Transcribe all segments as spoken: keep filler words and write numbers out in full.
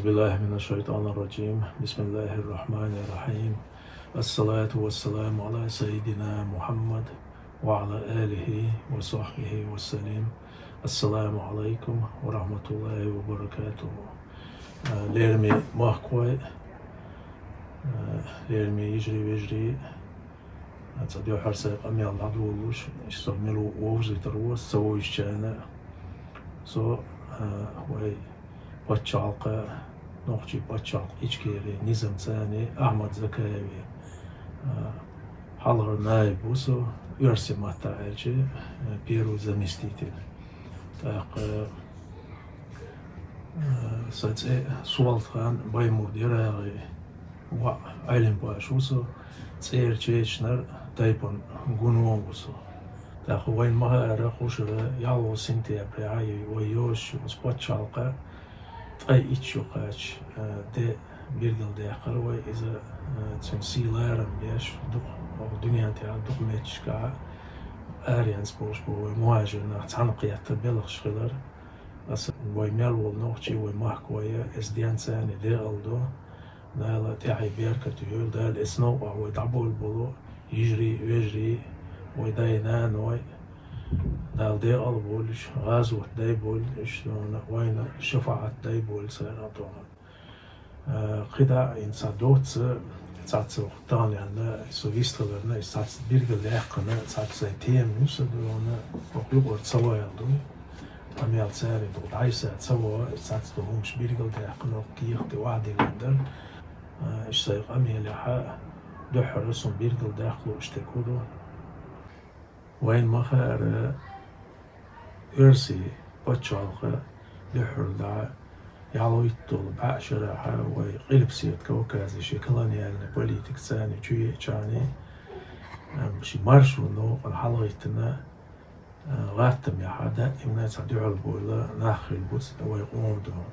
بالله من الشيطان الرجيم. بسم الله الرحمن الرحيم. الصلاة والسلام على سيدنا محمد وعلى آله وصحبه وسلم. السلام عليكم ورحمة الله وبركاته. Э, лераме махкой, э, лераме йижарий, вежарий, цхьа дуьххьара сайн къамел дӀадолалуш, иштта со мел вовзийтар ву, со вовзийчарна, со, а, вай паччахьалкхе, нохчий паччахьалкхе Ичкери низамца Ахьмад Закаевн, а, хьалхара наиб ву со, оьрсийн маттахь аьлча, а, первый заместитель. ТӀаккха, а, сан цӀе Солтхан Баймурд-ЯрагӀи, воӀ Ӏелимпаш ву со, цӀера чечанара тайпан гуно ву со. ТӀаккха вайна ма хаъара, кхушара ялхолгӀа сентябрехь вай йозуш йолчу паччахьалкхе ткъе итт шо кхаьчна, а, де билгалдаьккхира вай, иза, а, цуьнан сий-ларам беш, дукха, оха дуьнен тӀехь дукха меттигашкахь арахьа болуш болу вай мухӀажир нах цхьаьна кхетта белхаш хилар. Аса вай мел волу нохчий, вай махкой, эцу денца декъала до. Дала тӀаьхье беркате йойла, Дала эцу новкъахь вай дӀабойла болу йижарий, вежарий, вай дай-наной, Дала декъала бойла уьш, гӀазот дай бойла уьш, вайна шафаӀат дай бойла цара. Э, кхидӀа а хӀинца доцца, цхьацца тахана, со вистхиларна, и цхьацца билгалдаьккхина, цхьацца сайн тема ю сан, дона, хӀокху юкъара ца ваьлла ду. Къамел цаьрга дӀасса ца во, и цхьацца долу хӀумаш билгалдаьккхина, хӀокху кехат тӀе охьадиллина дара. Э, иштта сайн къамелехь дуьххьара суна билгалдаккха лууш дерг хӀун ду? Вайна ма хаъара, оьрсийн пачхьалкхе дуьххьара дӀа ялхитталгӀа бӀе шарахь вай Къилбаседа Кавказе шен колониальни политика царна чу еъча, ам, шен маршонан новкъана хьалагӀиттина, а, гӀаттамехь даимна цхьа дуьхьал бовла нах хилла бу вай къоман дуьхьа.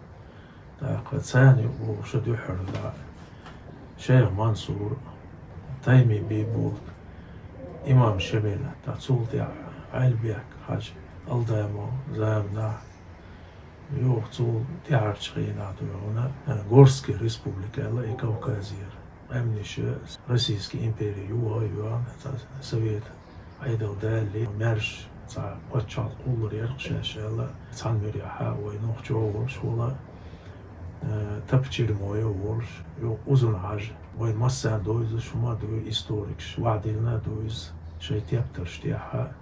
ТӀаккха царна юкъа бохуш дуьххьара дӀа Шайх Мансур, Тайми Бийболат, имам Шемал, тӀаккха цул тӀаьхьа Ӏелбек-Хьаьжа Алдамо заманахь, юха цул тӀаьхьарчу хенахь ду хьуна, Горский республика аьлла и Кавказера къаьмнаш, Российский импери юха а йоьхна, цхьа Совет Ӏедал далале, маьрша цхьа пачхьалкх кхуллур яра-кх шаьш аьлла, цхьана муьрехь вай нохчо а волуш хилла, э, Тапа Чермоев а волуш, юха Узун-Хьаьжа, вайн массарна довзуш хӀума ду, историкаш, вахдиллина а ду иза шайн тептарш тӀехь.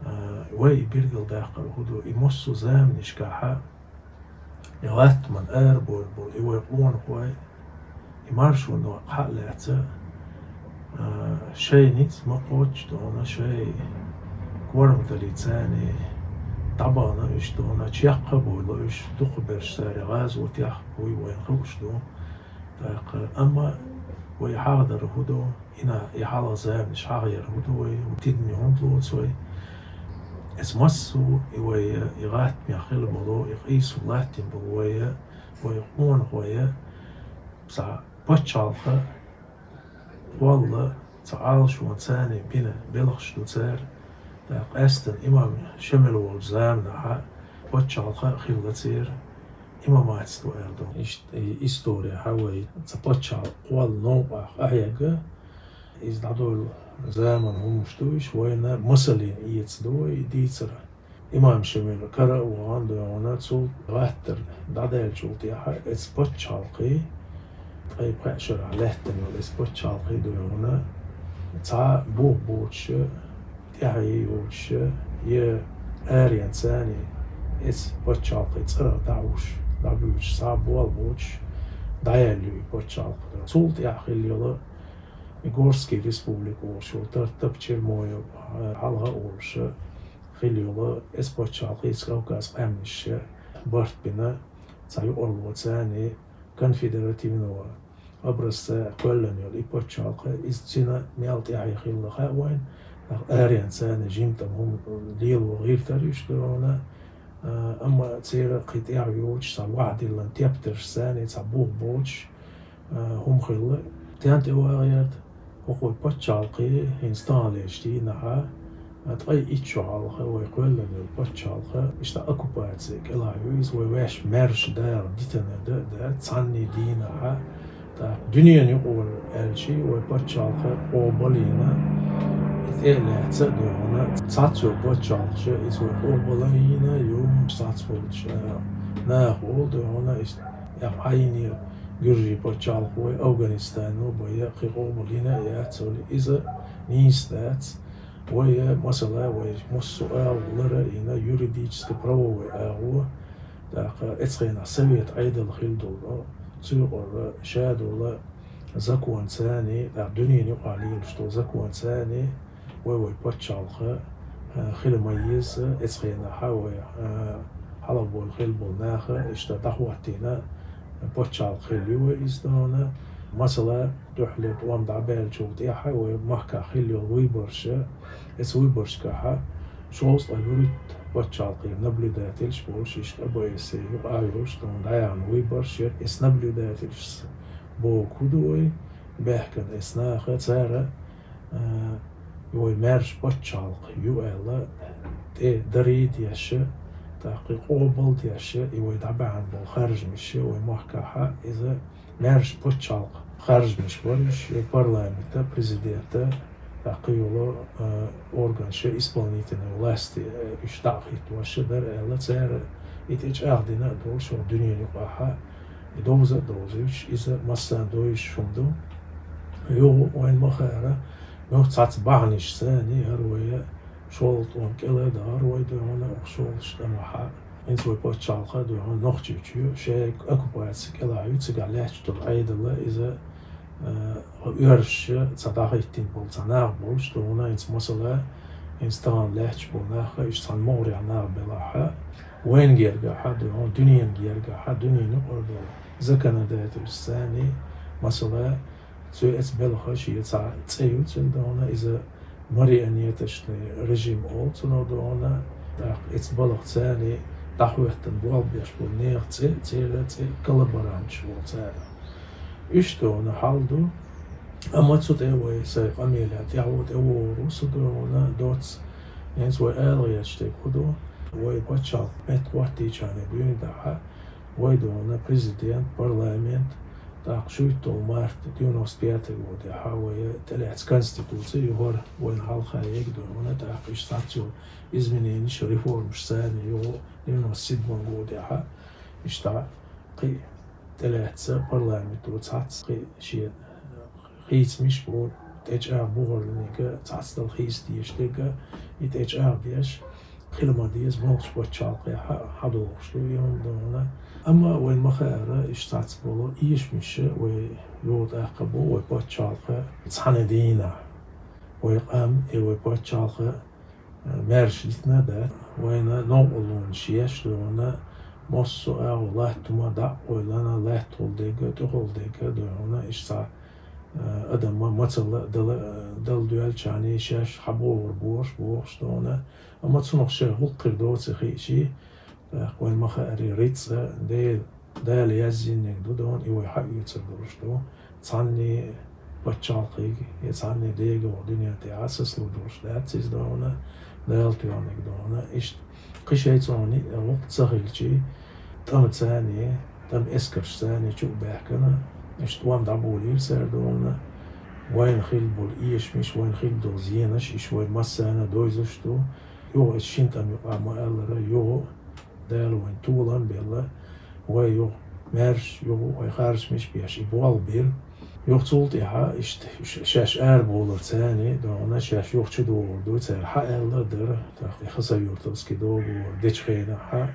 Э, вай и билгалдаккхар хӀун ду, и массо а заманашкахь, и гӀаттаман арабевлла болу и вай къонахой, и маршонан новкъа хьа а лаьцна, а, шайн ницкъ ма кхоччу ду хьуна, шайн корматаллица дӀабахана уьш ду хьуна, чекх а бовла уьш, дукхахберш цара гӀазотехь, вуй вайна хууш ду. ТӀаккха, амма вай хьахадар хӀун ду, и на, и хьалха заманаш хьахаяр хӀун ду вай, тидаме хӀунда лоцу вай? Эцу массо а и вай, и гӀаттамехь хилла болу, и къийсо латтийна болу вай, вай къонахой, цхьа пачхьалкх кхолла, цхьа Ӏалашонца бина белхаш ду цара. ТӀаккха къаьсттина имам Шемал волчу заманахь пачхьалкх а хилла церан, имаматство аьлла ду. Иштта и исторехь вай цхьа пачхьалкх кхолла новкъахь къахьегна, иза дӀадовлу заманан хӀумаш ду уьш, вайна масална эца ду вай и дийцар. Имам Шемал кара а вахана ду хьуна, цул гӀаттар дӀадаьллачул тӀаьхьа, эцу пачхьалкхе, ткъе пхеа шарахь лаьттина йолу эцу пачхьалкхе ду хьуна, цхьа а бух боцуш, тӀаьхье йоцуш, я арахьа царна эцу пачхьалкхе цӀарах дӀахьуш, дӀабуьйлуш, цхьа а болх боцуш, дӀаяьлла ю и пачхьалкх. Цул тӀаьхьа хилла йолу и Горский республика волуш йолу Тар-, Тапа Чермоев, хьалха а волуш, хилла йолу эцу пачхьалкхе, Кавказ къаьмнаш барт бина, цхьа юкъарло царна конфедеративного образца кхоьллина йолу и пачхьалкх, иза цуьнан мел тӀаьхье хилла хаьа вайна, тӀаккха арахьа царна жимма тӀе хӀума лело гӀиртар уьш ду хьуна, а, амма церан кхин тӀаьхье йоцуш, цхьа вахдиллина тептарш царна, цхьа бух боцуш, а, хӀума хилла. Стенна тӀе вагӀерта, хӀокху пачхьалкхе, хӀинца таханлерчу дийнахь, Ткъе итт шо хьалха вай кхоьллина йолу пачхьалкх, иштта оккупаци кӀелахь ю иза, вай ваьш маьрша дагӀа дитина дан а дац, цхьанне дийнахьа. ТӀаккха дуьненан юкъара аьлча, вай пачхьалкх къобал йина, и тӀе а лаьцна а дуьхьал, цхьацца йолу пачхьалкхаш иза вай къобал а йина ю, цхьацца болчу, а, наха волу дуьхьал, иштта, а, хьайна гуьржийн пачхьалкх вай, Афганистано бай, кхин къобал йина а яц, иза нийса дац. Вай, масала, вай массо а агӀо лара а йина, юридически правовой агӀо, тӀаккха эцу хенахь совет Ӏедал хилла долу, цу юкъара ша долу законцаний, тӀаккха дуьненан юкъахь лелаш долу законцаний, вай, вай пачхьалкх, а, хила ма еза, эцу хенахь вай, а, хьалха болу хилла болу наха, иштта дӀахӀоттийна пачхьалкх хилла ю вай иза дуьхьал. Масала, дуьххьарлера тӀом дӀабаьллачул тӀаьхьа вай махкахь хилла йолу выбораш, эцу выборашкахь шовзткъе вуьрхӀитта пачхьалкхийн наблюдательш болуш, иштта ОБСЕ юкъахь йолуш, тхуна дӀаяхна выбораш яра, эцу наблюдательшца бохург хӀун ду вай, баьхкина эцу наха, цара, а, и вай маьрша пачхьалкх ю аьлла, тӀе дарий деш, тӀаккха къобал деш, и вай дӀабаьхьна болу харжамаш, вай махкахь иза маьрша пачхьалкх харжамаш бара уьш, я парламента, президента, тӀаккха йолу, а, органаш, исполнительной власти, а, уьш дӀа а хӀиттош дара аьлла, цара и тӀечӀагӀдина а долуш, дуьненан юкъахь и довза а довзуьйтуш, иза массарна довзуьйтуш хӀума ду. Юха вайна ма-хаъара, юха цхьацца бахьанашца, хӀара вай шолгӀа тӀом кӀела а дахара вай дуьхьал, оха шолгӀачу тӀамехь, хӀинца вай пачхьалкх дуьхьал Нохчийчоь, шайн оккупаци кӀелахь ю, цигахь лаьтташ долу Ӏедал, иза, а, оьрсаша цхьа дӀахӀиттина болу цхьа нах болуш, дуьхьал, хӀинца масала, хӀинца тахана лаьтташ болу нах, иштта цхьана могӀарехь нах белахь, вайна гергахь дуьхьал, дуьненан гергахь, дуьненан юкъара долу законодательшца, масала, цу эцу балхах шен цхьа цӀе ю цуьнан дуьхьал, иза марионеточный режим олу цунах дуьхьал, тӀаккха эцу балхах царна дӀахӀоьттина болх беш болу нехан цӀе, церан цӀе коллаборанташ олу цара. Уьш дуьхьал хьал ду, амма цу тӀе вай сайн къамелехь тӀаьхьо тӀевогӀур ву со дуьхьал доцца, хӀинца вай ала гӀерташ дерг хӀун ду, вай пачхьалкх меттахӀоттийчарна дуьйна дахьа, вай дуьхьал президент, парламент, тӀаккха шуьйтталгӀа марта девяносто пятый годехь вай тӀелаьцна конституци, юххера вайна хьалха ерг дуьхьал, тӀаккха иштта цхьацца йолу измененеш, реформаш царна юха девяносто седьмой годехь, иштта кхин тӀелаьцна парламенто цхьацца кхин шен хийцамаш бу, тӀечӀагӀбохарниг цхьацдала хийца дезаш дерг, и тӀечӀагӀдеш, хила ма деза, муьлххачу пачхьалкхехь хьадогӀуш ду и хӀума дуьхьал. Амма вайна ма-хаъара, иштта цхьацца болу эшамаш вай юха тӀаккха бу, вай пачхьалкх цхьана дийнахь. Вай къам, и вай пачхьалкх маьрша дитина а дац, вайна новкъарлонаш еш дуьхьал, массо а агӀо латта хӀума дӀа а къойлана, лаьттахула дерг, тӀехула дерг дуьхьал, иштта цхьа, а, адам мацалла а дала, дала доьллачарна шаьш хьабогӀур бохуш, бохуш дуьхьал. Амма цунах шайн гӀуллакх хир доций хиъча, тӀаккха вайна ма-хаъара, рицкъа, Дела, Дала яздинарг ду дуьхьал, и вай хьаоьцур долуш ду. Цхьанне пачхьалкхе я цхьанне дега ваха дуьнен тӀехь сацалур долуш дац иза дуьхьал, Дала тоьхнарг дуьхьал. Иштта кхин шайн цунах ниъ а гӀуллакх ца хилча, тӀамца, тӀеман эскаршца чу а баьхкина, иштта тӀом дӀаболийра цара дуьхьал. Вайна хилла болу эшамаш, вайна хилла долу зенаш, иштта вай массарна довзуьйтуш ду. Юха эцу шина тӀамна юкъахь ма-аллара, юха Дала вайна толам а белла, вай юха маьрша, юха вай харжамаш а беш, и болх бира. Юха цул тӀаьхьа иштта ш-, шаьш арабовларца дуьхьал, шаьш юха чудогӀур ду, цара хьааьлла а дара, тӀаккха и Хасавюртовский договор дечу хенахь,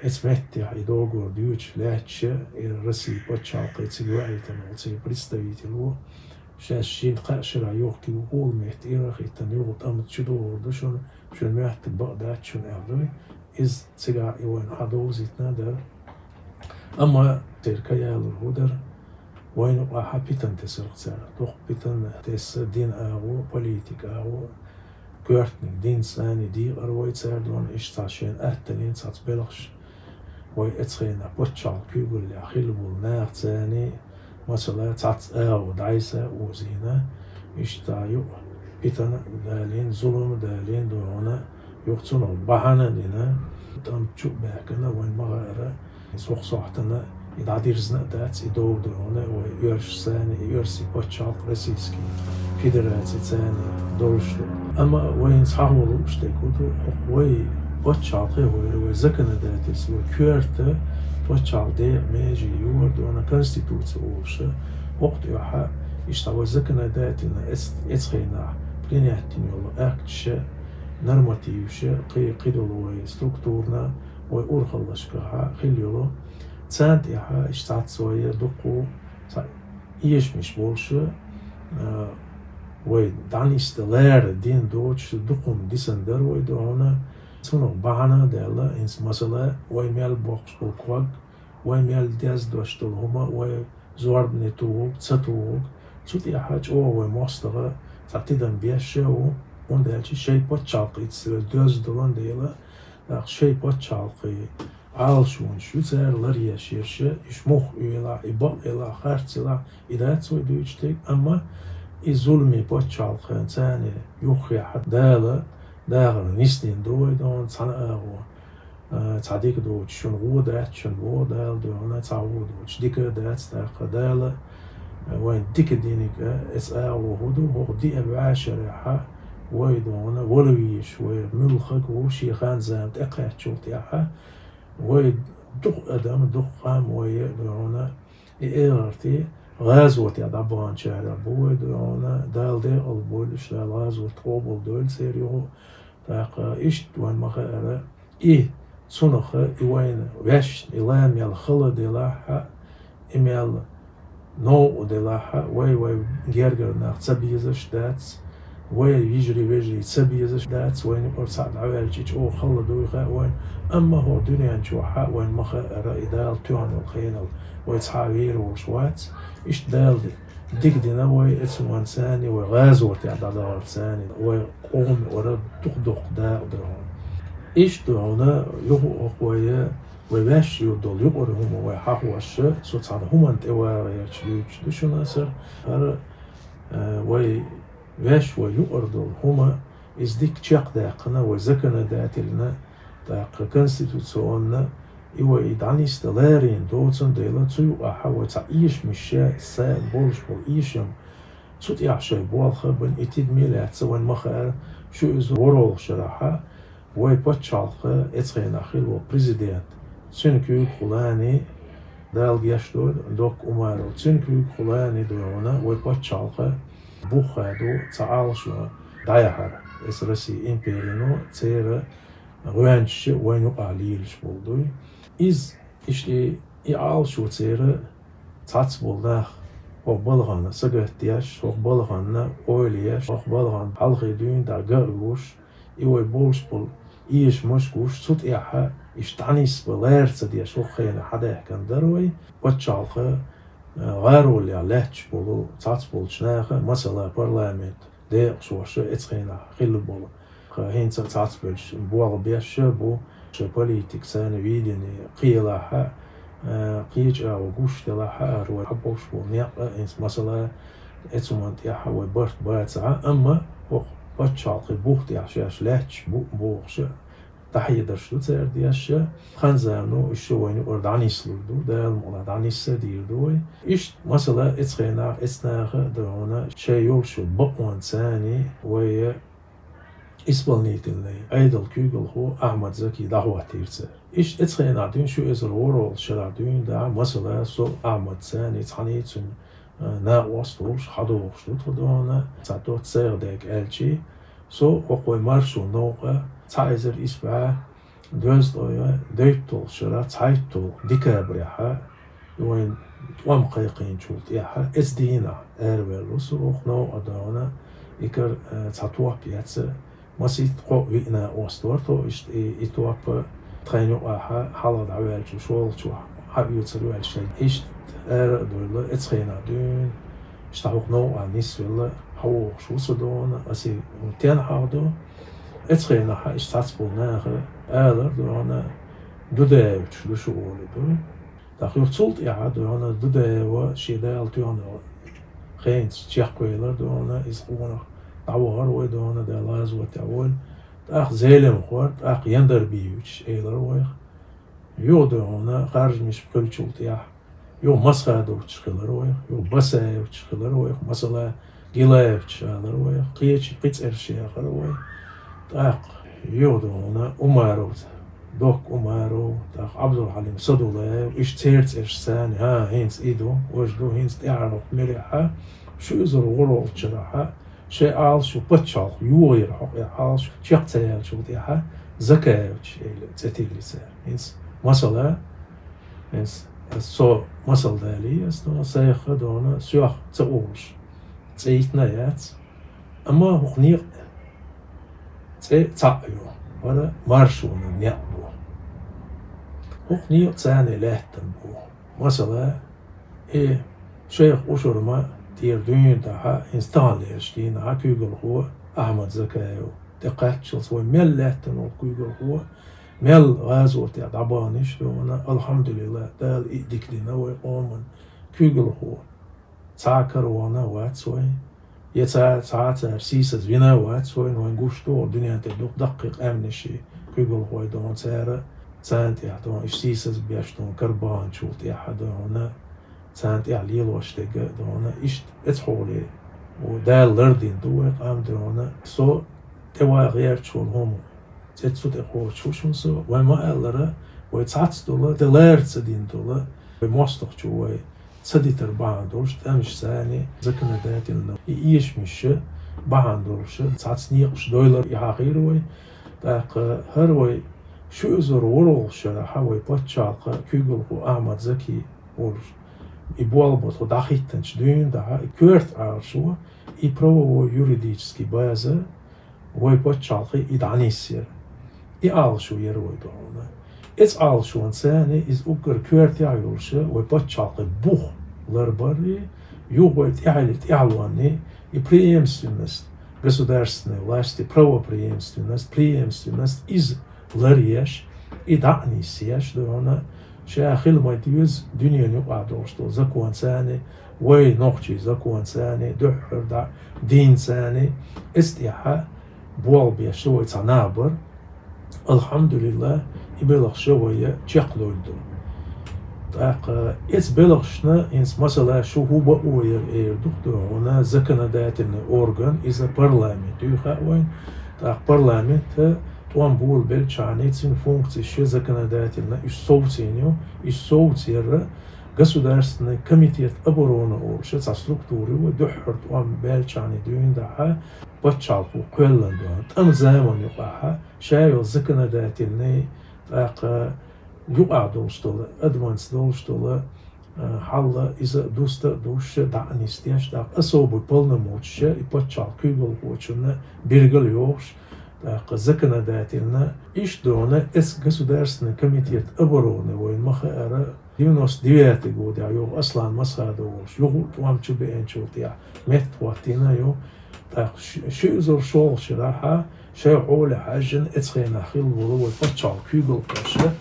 эцу меттехь и договор доьдуш лаьтташ, и Россин пачхьалкхе цига ваийтина волу церан представитель ву, шаьш шина-кхаа шарахь юха кхин вукхул метта ирахӀиттина, юха тӀамца чудогӀур ду шуна, шуна моьттург бакъ дац шуна аьлла ду. Иза цигахь и вайна хьадовзийтина а дара. Амма церан ка ялур хӀун дара, вайна юкъахь питана тесарх цара. Дукха питана тесна дин агӀо, политика агӀо, коьртаниг динца декъар вай цара дуьхьал, иштта цхьа шайна аттанийн цхьацца белхаш. Вай эцу хенахь пачхьалкхан куьйгаллехь хилла болу нахаца, масала, цхьацца агӀо дӀасаозийна, иштта юкъа питана далийна, зулам далийна ду хьуна, юха цунах бахьана а дина, тӀом чу а баьхкина, вайна ма хаъара, сох сохьтана и дӀадирзина а дац, и дов ду хьуна, вай оьрсашца а, и оьрсийн пачхьалкх Российский Федерацеца а долуш ду. Амма вайна цхьа хӀума лууш дерг хӀун ду, хӀокху вай пачхьалкхе хӀора, вай законодательство, вай коьрта пачхьалкх декъа меже юхур ду хьуна, конституци олуш, хӀокху тӀехь иштта вай законодательно эц-, эцу хенахь принять дина йолу акташ, нормативаш, кхи-, кхидолу вай структурна, вай урхаллашкахь хилла йолу. Царна тӀехь иштта цхьацца вай дуккха цхьа эшамаш болуш, а, вай дӀанисдан лара дина доцуш дуккха хӀума дисина дара вай ду хьуна. Цунах бахьана а даьлла, хӀинца масала, вай мел боккхуш болу ког, вай мел дездеш долу хӀума, вай зорбане тухург, ца тухург, цу тӀехь чӀогӀа вай мостагӀа цхьа тидам беш а ву, хӀунда аьлча шайн пачхьалкхица доьзна долун дела, тӀаккха шайн пачхьалкхе Ӏалашонаш ю цара ларъеш ерш, уьш муха оьлахь, и бакъ елахь, харц елахь, и дац вай дуьйцуш дерг, амма и зуламе пачхьалкхана царна юххехь Дала дахар нисдина ду вай ду хьуна цхьана агӀор. А, цхьа дика доцуш шуна вон дац, шуна вон Дала ду хьуна, цхьа вон доцуш дика а дац, тӀаккха Дала, а, вайна дика диниг а, эцу агӀо хӀун ду, хӀокху диъ бӀешарехь вай ду хьуна, вала везаш вай муьлхха а ву, шен хан-зама тӀекхаьччул тӀаьхьа, вай дукха адам, дукха къам вай а ду хьуна, и эгӀарте гӀазотехь дӀабаханчарех бу вай ду хьуна, Дала декъал бойла уьш, Дала гӀазот къобалдойла церан юха. ТӀаккха иштта вайна ма хаъара, и цунах, и вайна ваьшна, и ла мел хала делахь а, и мел новкъа делахь а, вай, вай гергара нах ца безаш дац, вай йижарий-вежарий ца безаш дац, вайна юкъара цхьаъ дӀаваьлча, и чӀогӀа хала дуй хаьа вайна, амма хӀокху дуьнен чохь а вайна ма хаъара, и Дала тоьхна йолу хенал вай цхьа а вер волуш вац, иштта Дала де. Дика дина вай эцу хӀуманца а, вай гӀазотехь дӀадахарца а, вай къоман юкъара дукха-дукха дакъа ду хьуна. Иштта ду хьуна юха а хӀокху вай, вай ваьш юр долу юкъара хӀума вай хьахош, со цхьана хӀуманна тӀе вагӀерча дуьйцуш ду шуна аса. ХӀара, а, вай ваьш вай юкъара долу хӀума, иза дика чекхдаьккхина вай законодательно, тӀаккха конституционно, и вай и дӀанисдан ларийна доцун дела, цу юкъахь вай цхьа эшамаш, ша, са болуш болу эшам, цу тӀехь шайн болх а бан, и тидаме а лаьцна вайна ма хаъара, ши эзар ворхӀалгӀачу шарахь вай пачхьалкх эцу хенахь хилла волу президент, цуьнан куьйгахула а, Дала гечдойла, Докка Умаров, цуьнан куьйгахула а ду хьуна, вай пачхьалкх бух хадо цхьа Ӏалашо дӀаяхьар, эцу Россин империно, церан гӀоьнчаша вайна юкъахь лелаш болу дуй. Иза, иштта и, и Ӏалашо церан цхьацца болу нах хӀокху балхана сагатдеш, хӀокху балхана ойла еш, хӀокху балхана хьалхе дуьйна дӀа ган а гуш, и вай болуш болу эшамаш гуш, цу тӀехь иштта дӀанисбан лара ца деш, хӀокху хенахь хьадаьхкина дара вай. Пачхьалкх, а, гӀароллехь лаьтташ болу цхьацца болчу наха, масала, парламент декъашхоша эцу хенахь хилла болу. Кху хӀинца цхьацберш болх беш а бу, шайн политика, царна видение кхелахь а, кхечу агӀо гуш делахь а, хӀара вай хьабовш болу некъ а, хӀинца масала, эцу хӀуманна тӀехь вай барт бацахь а, амма хӀокху пачхьалкхийн бух тӀехь шаьш лаьтташ бу бохуш а, дӀахьедарш ду цара деш а, хан-замано уьш шу вайна юкъара дӀанислур ду, Дала мукъалахь дӀанисса а дийр ду вай. Иштта, масала, эцу хенахь, эцу наха а ду хьуна, шайн йолуш йолу бакъонца а вай исполнительный Ӏедалан куьйгалхо Ахьмад Заки дӀахӀоттийра цара. Иштта эцу хенахь дуьйна, ши эзар ворхӀалгӀачу шарахь дуьйна дӀа, масала, со Ахьмадца а цхьаьний цуьнан, а, накъост волуш хьадогӀуш ду тхо ду хьуна, цхьа доцца сайгӀа дерг аьлчий, со хӀокху вай маршонан новкъа цхьа эзар исс бӀе дезткъе дейтталгӀачу шарахь цхьайтталгӀа декабрехь, вайн тӀом кхайкхийначул тӀаьхьа, эцу дийнахь араваьлла ву со хӀокху новкъа ду хьуна, и кара, э, цхьа топ эцна, масийтта кхоъ-виъ накъост вара тхо, иштта и, и топ тхайна юкъахь хьалха дӀаваьллачу шолгӀачохь хьаоьцур ваьлла шайга. Иштта ара а довлла, эцу хенахь дуьйна, иштта хӀокху новкъахь нисвелла, хьавогӀуш ву со ду хьуна, аса и тенхьа ду. Эцу хенахь иштта цхьацболу наха алар ду хьуна, Дудаевича ду шу олур ду. ТӀаккха юха цул тӀаьхьа ду хьуна Дудаева шен Дала тоьхна хенца чекхвелар ду хьуна, иза къонах дӀавахар вай дона, Дала гӀазотехь волу. ТӀаккха Зелимхор, тӀаккха Яндарбиевич элира вайх. Юха дона харжамаш кхуьлучул тӀаьхьа, юха Масхадович хилира вайх, юха Басаевич хилира вайх, масала, Гилаевич алара вайх, кхечи кхин цӀераш яхара вай. ТӀаккха юха дона Умаров, Докка Умаров, тӀаккха Ӏабдулхьалим Садулаев, иштта церан цӀераш санна, хӀан, хӀинца и ду, важа ду, хӀинца тӀаьхьара хӀокху муьрехьа, ши эзар вуьрхӀалгӀачу шарахьа, шайн Ӏалашо пачхьалкх йогӀура хьокъехь Ӏалашо чекх ца яьллачул тӀаьхьа Закаевич элира цӀе тиллина цара. ХӀинца масала, хӀинца аса со масал далий, аса дона сайх а дона, соьх ца олуш цӀе йитина яц. Амма хӀокху некъан цӀе цхьаъ ю, хӀара Маршонан некъ бу. ХӀокху некъан царна лаьттина бу. Масала, и шайх Ушурма тӀера дуьйна тӀехьа, хӀинца таханлерчу дийнахьа куьйгалхо Ахьмад Закаев тӀекхаччалц вай мел лаьттина волу куьйгалхо, мел гӀазотехь дӀабаханаш дона, алхьамдулиллахӀ, Дала и а дика дина вай къоман куьйгалхо. Цхьа а каравахана вац вай, я цхьа, цхьа а цара сийсаз вина вац вайна, вайн гуш ду, дуьнен тӀе дукха даккхий къаьмнаший куьйгалхой дона, цара, царна тӀехь дона, иштта сийсаз беш дона, карабаханчул тӀаьхьа дона, царна тӀехь лелош дерг а дона, иштта эцхьоле, ву Дала лардина ду вай къам дона. Со тӀе ван гӀерташ волу хӀума, цӀе цу тӀе кхочуш ву со, вай ма-аллара, вай цхьацца долу, де лара ца дина долу, вай мостагӀчо вай ца дитар бахьана долуш, тӀемаш санна, законодательно и эшамаш бахьана долуш, цхьацца некъаш дойлар и хьахийра вай. ТӀаккха хӀара вай ши эзар ворхӀалгӀачу шарахьа вай пачхьалкхан куьйгалхо Ахьмад Заки волуш, и болх бан тхо дӀахӀиттинчу дуьйна тӀехьа, и коьрта Ӏалашо, и правовой юридический база, вай пачхьалкхе и дӀанисъяра. И Ӏалашо яра вай дона. Эцу Ӏалашонца санна иза уггар коьртехь а йолуш, вай пачхьалкхе бух ларбар и, юха вай тӀаьхье-, тӀаьхьалонна и преемственность государственной власти, правопреемственность, преемственность иза ларъеш, и дӀа а нисъеш дона, ша хила ма деза дуьненан юкъахь долуш долу законца санна, вай нохчийн законца санна, дуьххьара дӀа динца санна, эцу тӀехьа болх беш вай цхьа нах бара. АлхьамдулиллахӀ, и белхаш вай чекхдевлла ду. ТӀаккха эцу белхашна, хӀинца масала, шу хӀун бан ойла эр ду-кх хьуна, законодательный орган, иза парламент ю хаьа вайна. ТӀаккха парламент тӀом болабелчхьана, цуьнан функцеш законодательно уьш совцийна ю, уьш совцаярра Государственный комитет обороны олуш цхьа структура ю вай, дуьххьара тӀом баьллачхьана дуьйна тӀехьа пачхьалкхо кхоьллина дона. ТӀеман заманан юкъахьа ша йолу законодательный, тӀаккха юкъахь долуш долу, адамашца долуш долу, а, хьал иза дуста а дуьсуш, дӀа а нисдеш, тӀаккха особый полномочеш и пачхьалкхан куьйгалхочунна биргал йохуш, тӀаккха законодательно, иштта дона эцу Государственный комитет обороны вайна ма-хаъара, девяносто девятый годехь юха Аслан Масхадов волуш, юха а тӀом чу беанчул тӀехьа меттахӀоттийна ю. ТӀаккха ши-, ши эзар шолгӀачу шарахьа шайн хьоле хьаьжжина эцу хенахь хилла волу вай пачхьалкхан куьйгалхоша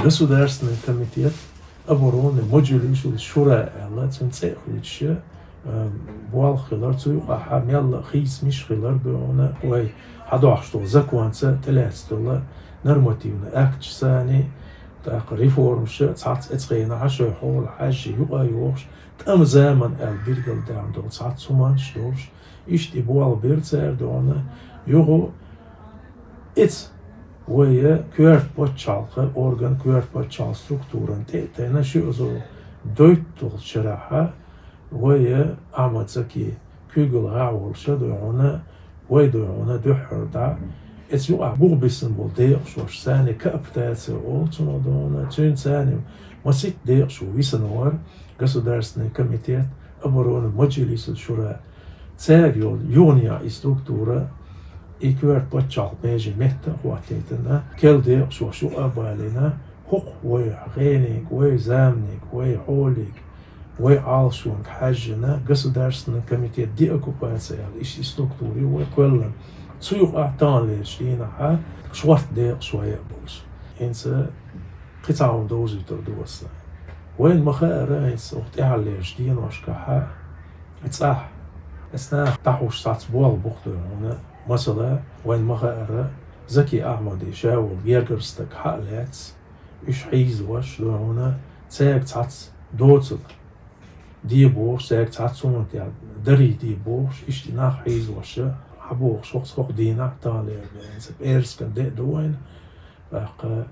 Государственный комитет обороны Маджлисуль Шура аьлла, цуьнан цӀе а хуьйцуш, а, болх хилар, цу юкъахьа мелла а хийцамаш хилар дона, вай хьадохьуш долу законца тӀелаьцна долу нормативный акташ санна, тӀаккха реформаша цхьацца эцу хенахьа шайн хьоле хьаьжжина юкъа а йохуш, тӀеман заман аьлла биргал даьхна долу цхьацца хӀуманаш долуш, иштта и болх бира цара дона, юха эцу вай коьрта пачхьалкхан орган, коьрта пачхьалкхан структуран тӀе а тайна, ши эзар дейтталгӀачу шарахьа вай Ахьмад Заки куьйгалхо волуш дона, вай дона дуьххьара дӀа, эцу юкъахь бух бисина болу декъашхоша санна, кооптация олу цунах дона, цуьнца санна масийтта декъашхо висина вара Государственный комитет обороны Маджлисуль Шура. Цаьрга йолу юханехьа и структура, и коьрта пачхьалкх меже метта а хӀоттийтина, керла декъашхоша юкъа а балийна, хӀокху вай гӀениг, вай заманиг, вай хьолиг, вай Ӏалашонга хьаьжжина Государственный комитет деоккупации аьлла, иштта и структура ю вай кхоьллина. Цу юкъахь таханлерчу дийнахьа шорта декъашхой а болуш. ХӀинца кхин цхьа хӀума довзуьйтур ду аса. Вайна ма-хаъара, хӀинца хӀокху тӀаьххьарлерчу деношкахьа цӀахь Эс наха дӀахьуш сац болх бу-кх, дуй хьуна. Масала, вайна ма хаъара, Заки Ахьмади ша волу гергара стаг хьа а лаьцна, уьш хьийзош, дуй хьуна, цаьрга цхьацца доцург де бохуш, цаьрга цхьацца хӀуманна тӀехь дарий де бохуш, иштта нах хьийзош, хьабохуш, хӀокху, хӀокху дийнахь а таханлера бен, пӀераскан де а ду вайна, тӀаккха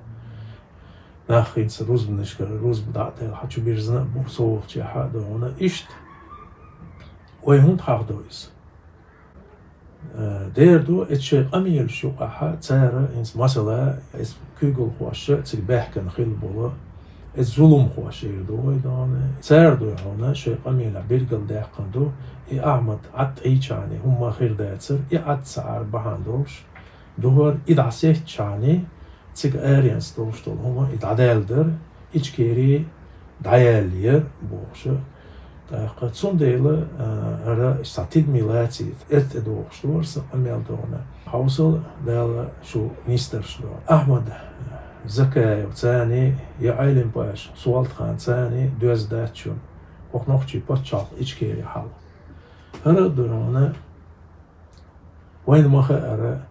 нах хӀинца рузбанашкара рузба дӀа а делла, хьан чу бирзина а бу, со волчохь а, дуй хьуна, иштта. Вай хӀунда хьахдо иза? Э, дера ду, эцу шайн къамелаш юкъахь цара, хӀинца масала, эцу куьйгалхоша цига баьхкина хилла болу, эцу зуламхоша эр ду вай, дуй хьуна. Цара, дуй хьуна, шайн къамелехь билгалдаьккхина ду, и Ахьмад Ӏад тӀейчхьана хӀумма хир дацара, и Ӏад ца Ӏар бахьана долуш, духар и дӀасеттачхьана, цига аренца долуш долу хӀума и дӀадаьлла дара, Ичкери дӀаяьлла яра бохуш. ТӀаккха цундела, а, хӀара схьа тидаме лацийта, эт тӀедогӀуш ду хӀара сан къамел, дуй хьуна. Хьовсал, Дала шу нисдарш до. Ахьмад Закаев царний, я Ӏелим-паша Солтхан царний доьзна дац шуна хӀокху нохчийн пачхьалкх Ичкери хьал. ХӀара а, дуй хьуна, вайна ма хаъара,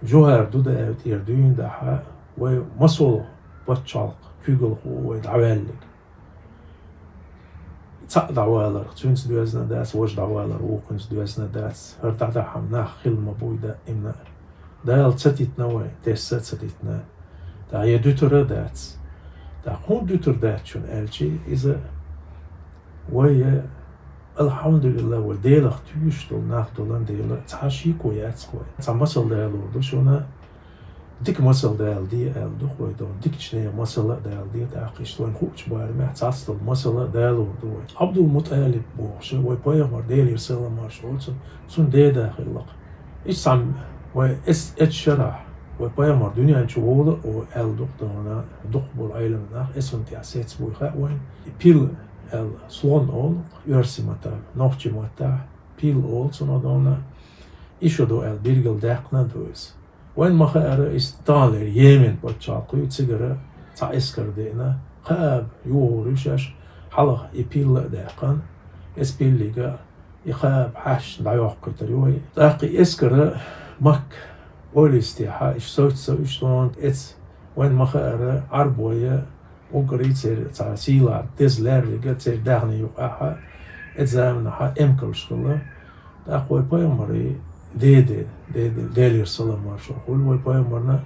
ЖухӀар Дудаев тӀера дуьйна дахьа, вай масолгӀа пачхьалкх куьйгалхо ву вай дӀаваьллиг. Цхьаъ дӀаваларх цуьнца доьзна дац, важа дӀавалар вукхуьнца доьзна дац. ХӀара дӀадахьа нах хилла ма буй даимна. Дала ца дитина вай, тесса а ца дитина. ТӀаккха я дуьтур а дац. ТӀаккха хӀунда дуьтур дац шуна аьлча, иза вай, алхьамдулиллахӀ, вай Делах туьйсуш долу нах долан дела, цхьа шеко яц-кх вай. Цхьа масал далор ду шуна, дика масал даладе аьлла ду-кх вай, дуй хьуна, дикачу нехан масал а даладе, тӀаккха иштта вайна хуучу барамехь цхьацца долу масал а далор ду вай. Ӏабдул-МутӀалиб бохуш, вай пайхамар, Делера салам-маршо хуьлда цунна, цуьнан деда хилла-кх. Иштта цхьаьна вай эс-, эцу шарахь, вай пайхамар дуьнен чу волу а аьлла ду-кх, дуй хьуна, дукхахболу Ӏелам нах, эс хӀунда тӀехь сецна буй хаьа вайна. И пил аьлла слон олу-кх оьрсийн маттахь, нохчийн маттахь пил олу цунах, дуй хьуна. И шо ду аьлла билгалдаьккхина а ду иза. Вайна ма хаъара, иза таханлера Йемен пачхьалкх ю, цигара цхьа эскар деана, кхааба юхур ю шаьш, хьалха и пил а даьккхина, эс пиллига и кхааба хьаьшна дӀайоккхуьйтур ю вай. ТӀаккха и эскар Макка, ойла йисте хьа, иштта совцуьйтуш, дуй хьуна, эцу, вайна ма хаъара, Ӏарбой, уггаре церан цхьа сийлахь деза лаьрриг а церан даьхни юкъахь, эцу заманахь эмкалш хилла. ТӀаккха вай пайхамаран деде, деде, Делера салам-маршо хуьлда вай пайхамарна,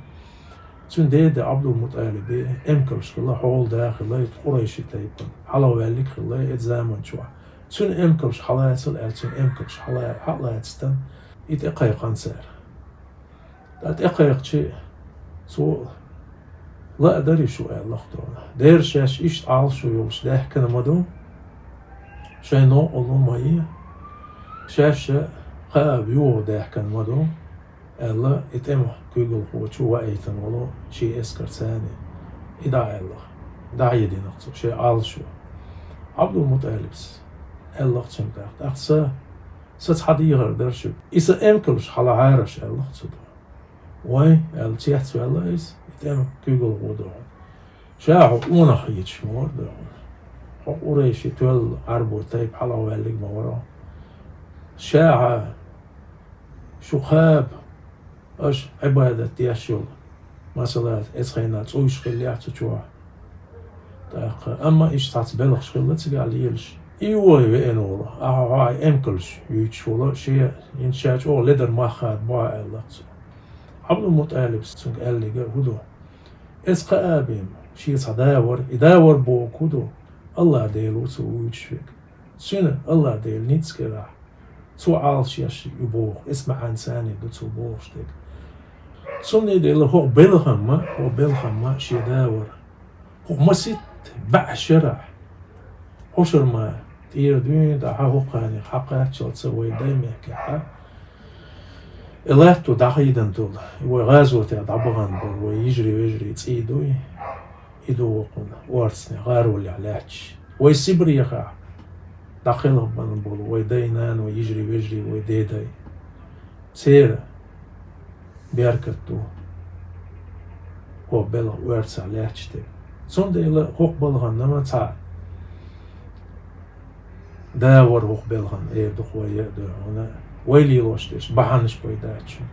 цуьнан деде Ӏабдул-МутӀалибан эмкалш хилла, хьолада хилла, и къурайши тайпана хьалхаваьллиг хилла эцу заман чохь. Цуьнан эмкалш хьалацал аьлла, цуьнан эмкалш хьала-, хьа а лацийта, и тӀекхайкхина цара. ТӀаккха тӀекхайкхича, цо: «Лаа дарий шу?» — аьлла-кх, дуй хьуна. Дера шаьш иштта Ӏалашо йолуш даьхкина ма ду, шайн новкъарло ма е, шаьш кхааба юха даьхкина ма ду, аьлла, и тӀеман куьйгалхочо ваийтина волу шен эскарца царна. И дӀа а аьлла-кх, дӀа а йина-кх цо шен Ӏалашо. Ӏабдул-МутӀалибас аьлла-кх цуьнга тӀаккха: «ТӀаккха сан, сан цхьа дехар дара шуьга. И сан эмкалш хьалахьара аш», — аьлла-кх цо, дуй хьуна. «Вай», — аьлла, цецваьлла иза, и тӀеман куьйгалхо, дуй хьуна. «Ша хьо къонах хеташ ма вара, дуй хьуна. Хьо къурайши тоьлла Ӏарбой тайпа хьалхаваьллиг ма вара хьо. Ша хьа шу кхаба аша Ӏибадат деш йолу, масала, эцу хенахь цӀуйш хиллехь цу чохь. ТӀаккха, амма иштта цхьацца белхаш хилла цигахь лелаш. И вай веана волу, ахьа хьо хьайн эмкалш юьйцуш волу, шен, хӀинца ша чӀогӀа ледара мах хадабо хьан», — аьлла-кх цо. Ӏабдул-МутӀалибас цуьнга аьллиг а хӀун ду? Эцу кхаабин шен цхьа да вара, и да вара бохург хӀун ду? АллахӀ Дела ву цо вуьйцуш верг. Цуьнан АллахӀ Дела ницкъ карахь, цо Ӏалашъеш ю боху, эс маьӀна царний ду цо бохуш дерг. Цундела хӀокху белхамма, хӀокху белхамма шен да вара. ХӀокху маситта бӀе шарахь, хӀокху шарахь ма тӀера дуьйна дӀа хьан хӀокху ханех хьакхаччалца вай дай мехкехь, и латто дӀахийдан долу, и вай гӀазотехь дӀабахана болу вай йижарий-вежарий цӀий дуй, и ду вокхунна орцанехь, гӀаролехь лаьтташ. Вай Сибрехахь дӀакхелхабан болу вай дай-нана, вай йижарий-вежарий, вай дедай. Церан беркат ду хӀокху белхан оьрцахь лаьтташ дерг. Цундела хӀокху балханна ма цхьа Да вар хӀокху белхан, эр ду-кх вай а, дуй хьуна, вай лелош дерш бахьанаш пайда дац шуна.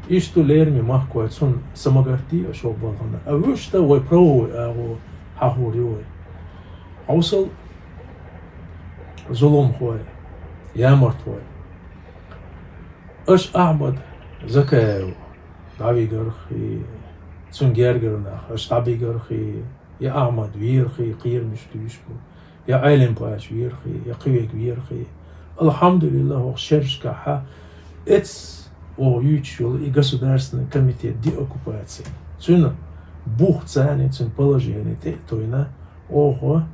Иштта лераме махкой цунна самагатти а шо балхана. А вуьшта вай правовой агӀо хьахор ю вай. Хьовсал, зуламхой, ямартхой. Аша Ахьмад Закаев дӀавигархи, цуьнан гергара нах аша дӀабигархи, я Ахьмад верхи, кхерамаш дуьйш бу, я Ӏелим-пача верхи, я кхин верг верхи. Алхьамдулиллах, хӀокху шерашкахьа эцу оха юьйцуш йолу и Государственный комитет деоккупации. Цуьнан бух царна, цуьнан положение тӀе а тойна, оха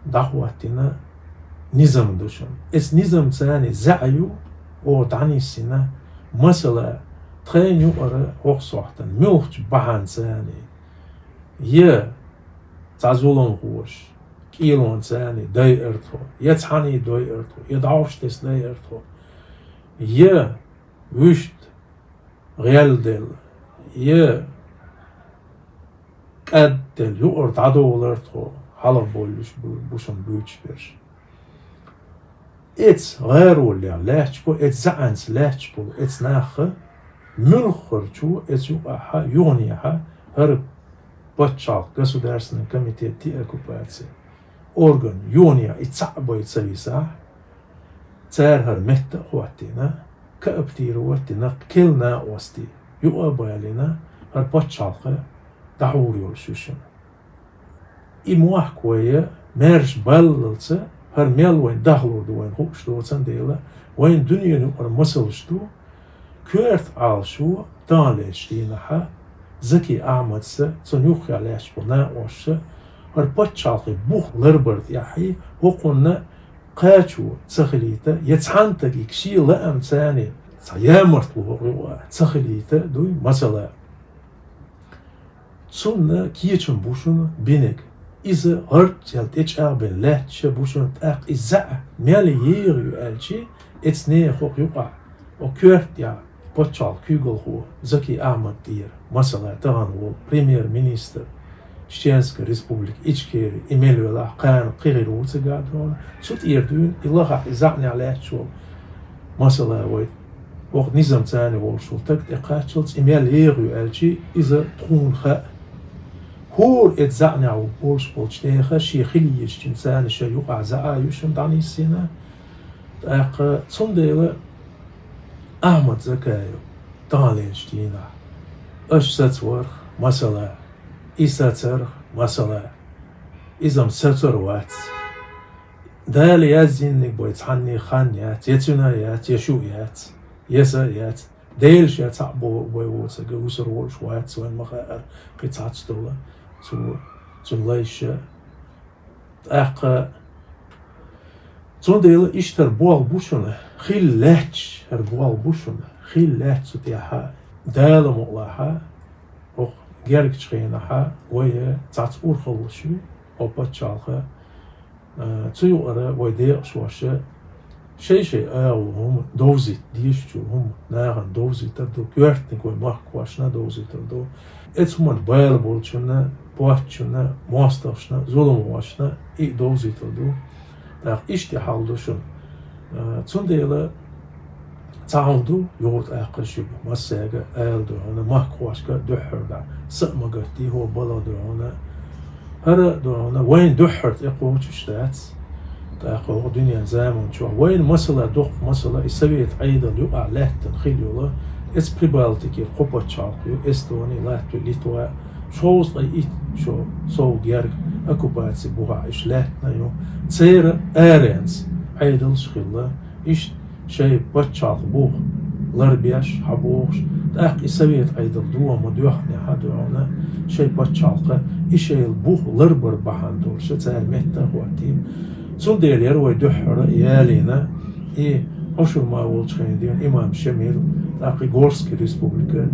дӀахӀоттийна низам ду шуна. Эцу низамца царна заьӀа ю оха дӀанисйина, масала, тхайна юкъара хӀокху сохьтана, муьлххачу бахьанца царна, я цхьа зуламхоша кӀелонца царна дайар тхо, я цхьаьна дайар тхо, я дӀовш тесна дайар тхо, я вуьшта гӀелделла, я кӀадделла юкъара дӀадовлар тхо, хьалха бовлуш бу, бу шуна буьйцуш берш. Эцу гӀароллех лаьтташ бу, эцу заьӀанца лаьтташ болу эцу наха, муьлххарчо эцу юкъахьа, юханехьа, хӀара пачхьалкх, Государственный комитет деоккупации орган юханехьа и цхьаъ бай ца висахь, цара хӀара метта а хӀоттийна, кооптировать дина, кхин накъостий юкъа а балийна, хӀара пачхьалкх дӀахьур йолуш ю шуна. И мохк вай маьрша баллалца, хӀара мел вайна дахлур ду вайна хууш доцан дела, вайна дуьненан юкъара масалш ду, коьрта Ӏалашо таханлерчу дийнахьа Заки Ахьмадса, цунна юххехь лаьтташ болу накъосташа хӀара пачхьалкхийн бух ларбар тӀехь, хӀокхунна кхачо ца хилийта, я цхьана стагиг шен лаамца царна цхьа ямартло хӀокху юкъа ца хилийта дуй, масала. Цунна кечам бу шуна бинарг. Иза гӀарт цӀел тӀечӀагӀбина лаьтташ бу шуна, тӀаккха и заьӀа мел егӀа ю аьлчи, эцу нехан хӀокху юкъахь, хӀокху коьртехь пачхьалкх куьйгалхо Заки Ахьмад тӀера, масала, тахана волу премьер-министр Чеченская Республика Ичкери, и мел велахь, кхана кхин хир ву цигахь дуьйна, цу тӀера дуьйна и лахахь, и заьӀнехь лаьтташ волу, масала, вай хӀокху низамца царна волуш волу стаг тӀекхаччалц и мел егӀа ю аьлчи, иза тхуна хаьа. ХӀора эцу заьӀнехь волуш болчу нехан шен хила езачуьнца царна шайн юкъахь заьӀа ю шуна дӀанисйина. ТӀаккха цундела Ахьмад Закаев таханлерчу дийнахь аша сацаварх, масала, и сацарх, масала, иза-м сацар вац. Дала яздинарг бай цхьанний хан яц, я цуьнан яц, я шун яц, я сан яц. Дела ша цхьаъ бохург бай воцург вуьсур волуш вац, вайна ма хаьара кхин цхьацца долу цо, цуьнан лайша. ТӀаккха цундела иштта хӀара болх бу шуна, хила лаьтташ хӀара болх бу шуна, хила лаьтта цу тӀехьа, Дала мукъалахь, хӀокху гергачу хенахь вай цхьацца урхаллаш ю, хӀокху пачхьалкха, а, цу юкъара вай декъашхоша шай-шай агӀо хӀума довзийта дезачу хӀума нахана довзийтар ду, коьртаниг вай махкахошна довзийтар ду. Эцу хӀуманна бала болчунна, поттачунна, мостагӀашна, зуламхошна и довзийтар ду. ТӀаккха иштта хьал ду шуна. А, цундела цхьа хӀума ду юха тӀаккха шуьга массаьрга ала ду хьуна, махкахошка дуьххьара дӀа. Са а ма гатдий хӀокху балха ду хьуна. ХӀара а ду хьуна, вайна дуьххьара тӀекхочуш дац. ТӀаккха хӀокху дуьненан заманчохь вайна масала, доккха масала, и Совет Ӏедал юкъахь лаьттина хила йолу, эцу Прибалтикера кхо пачхьалкх ю, Эстони, Латви, Литва, шовзткъе итт шо сов герга оккупаци бухахь уьш лаьттина ю. Церан аренца Ӏедалш а хилла, иштта шайн пачхьалкх бух ларбеш, хьабохуш, тӀаккха и Совет Ӏедал доха ма доьхнехь а ду хьуна, шайн пачхьалкх и шайла бух ларбар бахьана долуш цара метта а хӀоттийна. Цундела яра вай дуьххьара ялийна, и Ӏушурма волчу хенахь дуьйна имам Шамил, тӀаккха и Горский республика,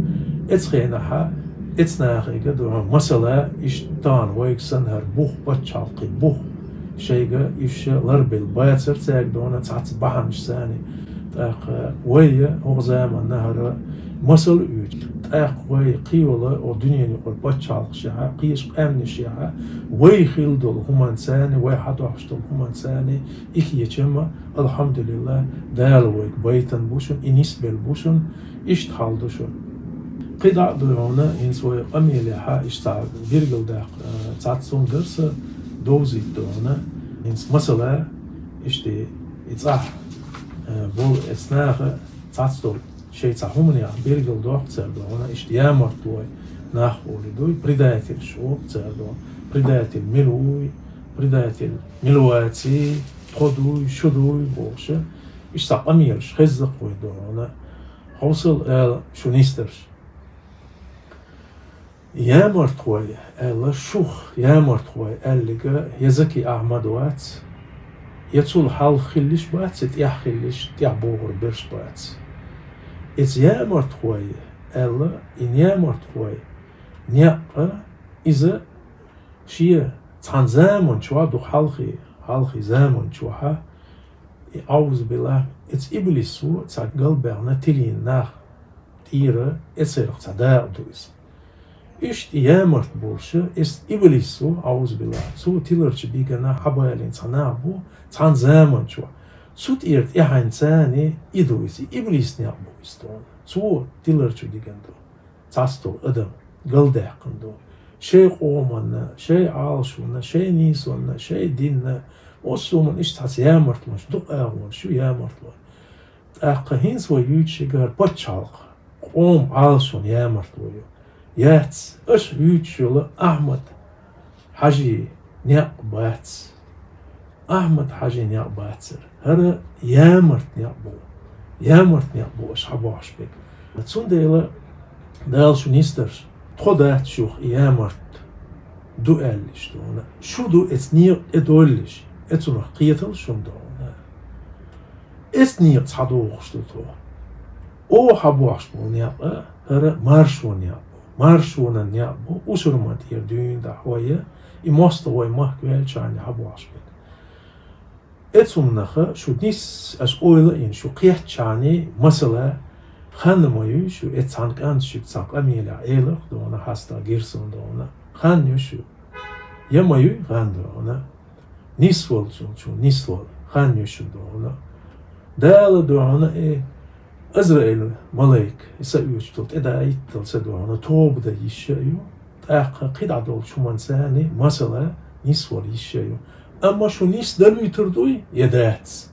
эцу хенахь, эцу нахе а ду хьуна, масала, иштта тахана вайга санна хӀара бух, пачхьалкхийн бух, шайга уьш ларбелла бацара цаьрга ду хьуна цхьацца бахьанаш санна. ТӀаккха вай а хӀокху заманна хӀара Масал уьйцу, тӀаккха вай кхийола о дуьненан юкъара пачхьалкхашехьа, кхечу къаьмнашехьа, вай хилла долу хӀуманца, вай хьадохьуш долу хӀуманца и кечам, алхьамдулиллахӀ, Дала вайга байтина бу шуна, и нисбелла бу шуна, иштта хьал ду шуна. КхидӀа а ду хьуна, хӀинца вай къамелехьа, иштта цхьа билгалдаккха, э, цхьацца хӀума дара сан довзийта ду хьуна, хӀинца масала, иштта и цӀахь, э, болу эцу наха цхьацца долу шайн цхьа хӀуманех билгалдоккху цара ду хьуна, иштта ямартлой нах олий дуй, предательш олу цара ду хьуна, предатель мила вуй, предатель мила ваций, тхо дуй, шу дуй бохуш, иштта цхьа къамелаш хезза-кх вай ду хьуна, хьовсал Дала шу нисдарш. Ямартхой аьлла, шух ямартхой аьллариг я Заки Ахьмад вац, я цул хьалха хилларш бац, я тӀаьхьа хилларш, тӀаьхьа богӀур берш бац. Эца ямартхой аьлла, и ямартхой некъ, иза шен цхьана заман чохь ду хьалхе, хьалхе заман чохьа, и, аӀузубиллахӀ, эца иблисо цхьа галбаьхна тилийна нах тӀера, эцарах цхьа дакъа ду иза. Иштта ямарт болуш, эс иблисо, аӀузубиллахӀ, цо тиларчу дигана хьабалийна цхьа нах бу цхьана заман чохь. Цу тӀера тӀаьхьенца и ду иза, и иблис некъ бу иза тхуна. Цо тиларчу дигана ду. Цхьацца долу адам галдаьккхина ду. Шайн къоманна, шайн Ӏалашонна, шайн нийсонна, шайн динна, массо а хӀуманна иштта цхьацца ямартлонаш, дукха агӀонаш ю ямартлой. ТӀаккха хӀинца вай юьйцуш ерг хӀара пачхьалкх, къоман Ӏалашонан ямартло ю. Яц, аша юьйцуш йолу Ахьмад Хьажин некъ бац. Ахьмад Хьажин некъ бацара. ХӀара ямарт некъ бу. Ямарт некъ бу аша хьабохьуш берг. Цундела Дала шу нисдарш, тхо дац шух и ямарт ду аьлла иштта ду хьуна. Шу ду эца некъа тӀедоллуш, эцунах кхеталаш шуна ду хьуна. Эца некъа цхьа дохуш ду тхо. Оха хьабохьуш болу некъ, хӀара маршонан некъ бу. Маршонан некъ бу, ушурма тӀера дуьйна дахьа вай, и мостагӀ вай махка ваьллачхьана хьабохьуш берг. Эцунах шу нис, аша ойла а йина, шу кхеттачхьана, масала, хан ма юй шу, эца цхьана кӀанта шуьга цхьа къамелехь эларх ду хьуна, хьастагӀ гира суна ду хьуна, хан ю шу. Я ма юй, хан ду хьуна. Нисволчун чу нисвала, хан ю шу ду хьуна. Дала ду хьуна и Азраил малайк, и са оьцуш долу тӀедаийтал са ду хьуна, тоба дан йиш а ю. ТӀаккха кхидӀа долчу хӀуманца, масала, нисвала йиш а ю. Амма шу нисдалуьйтур дуй, я дац?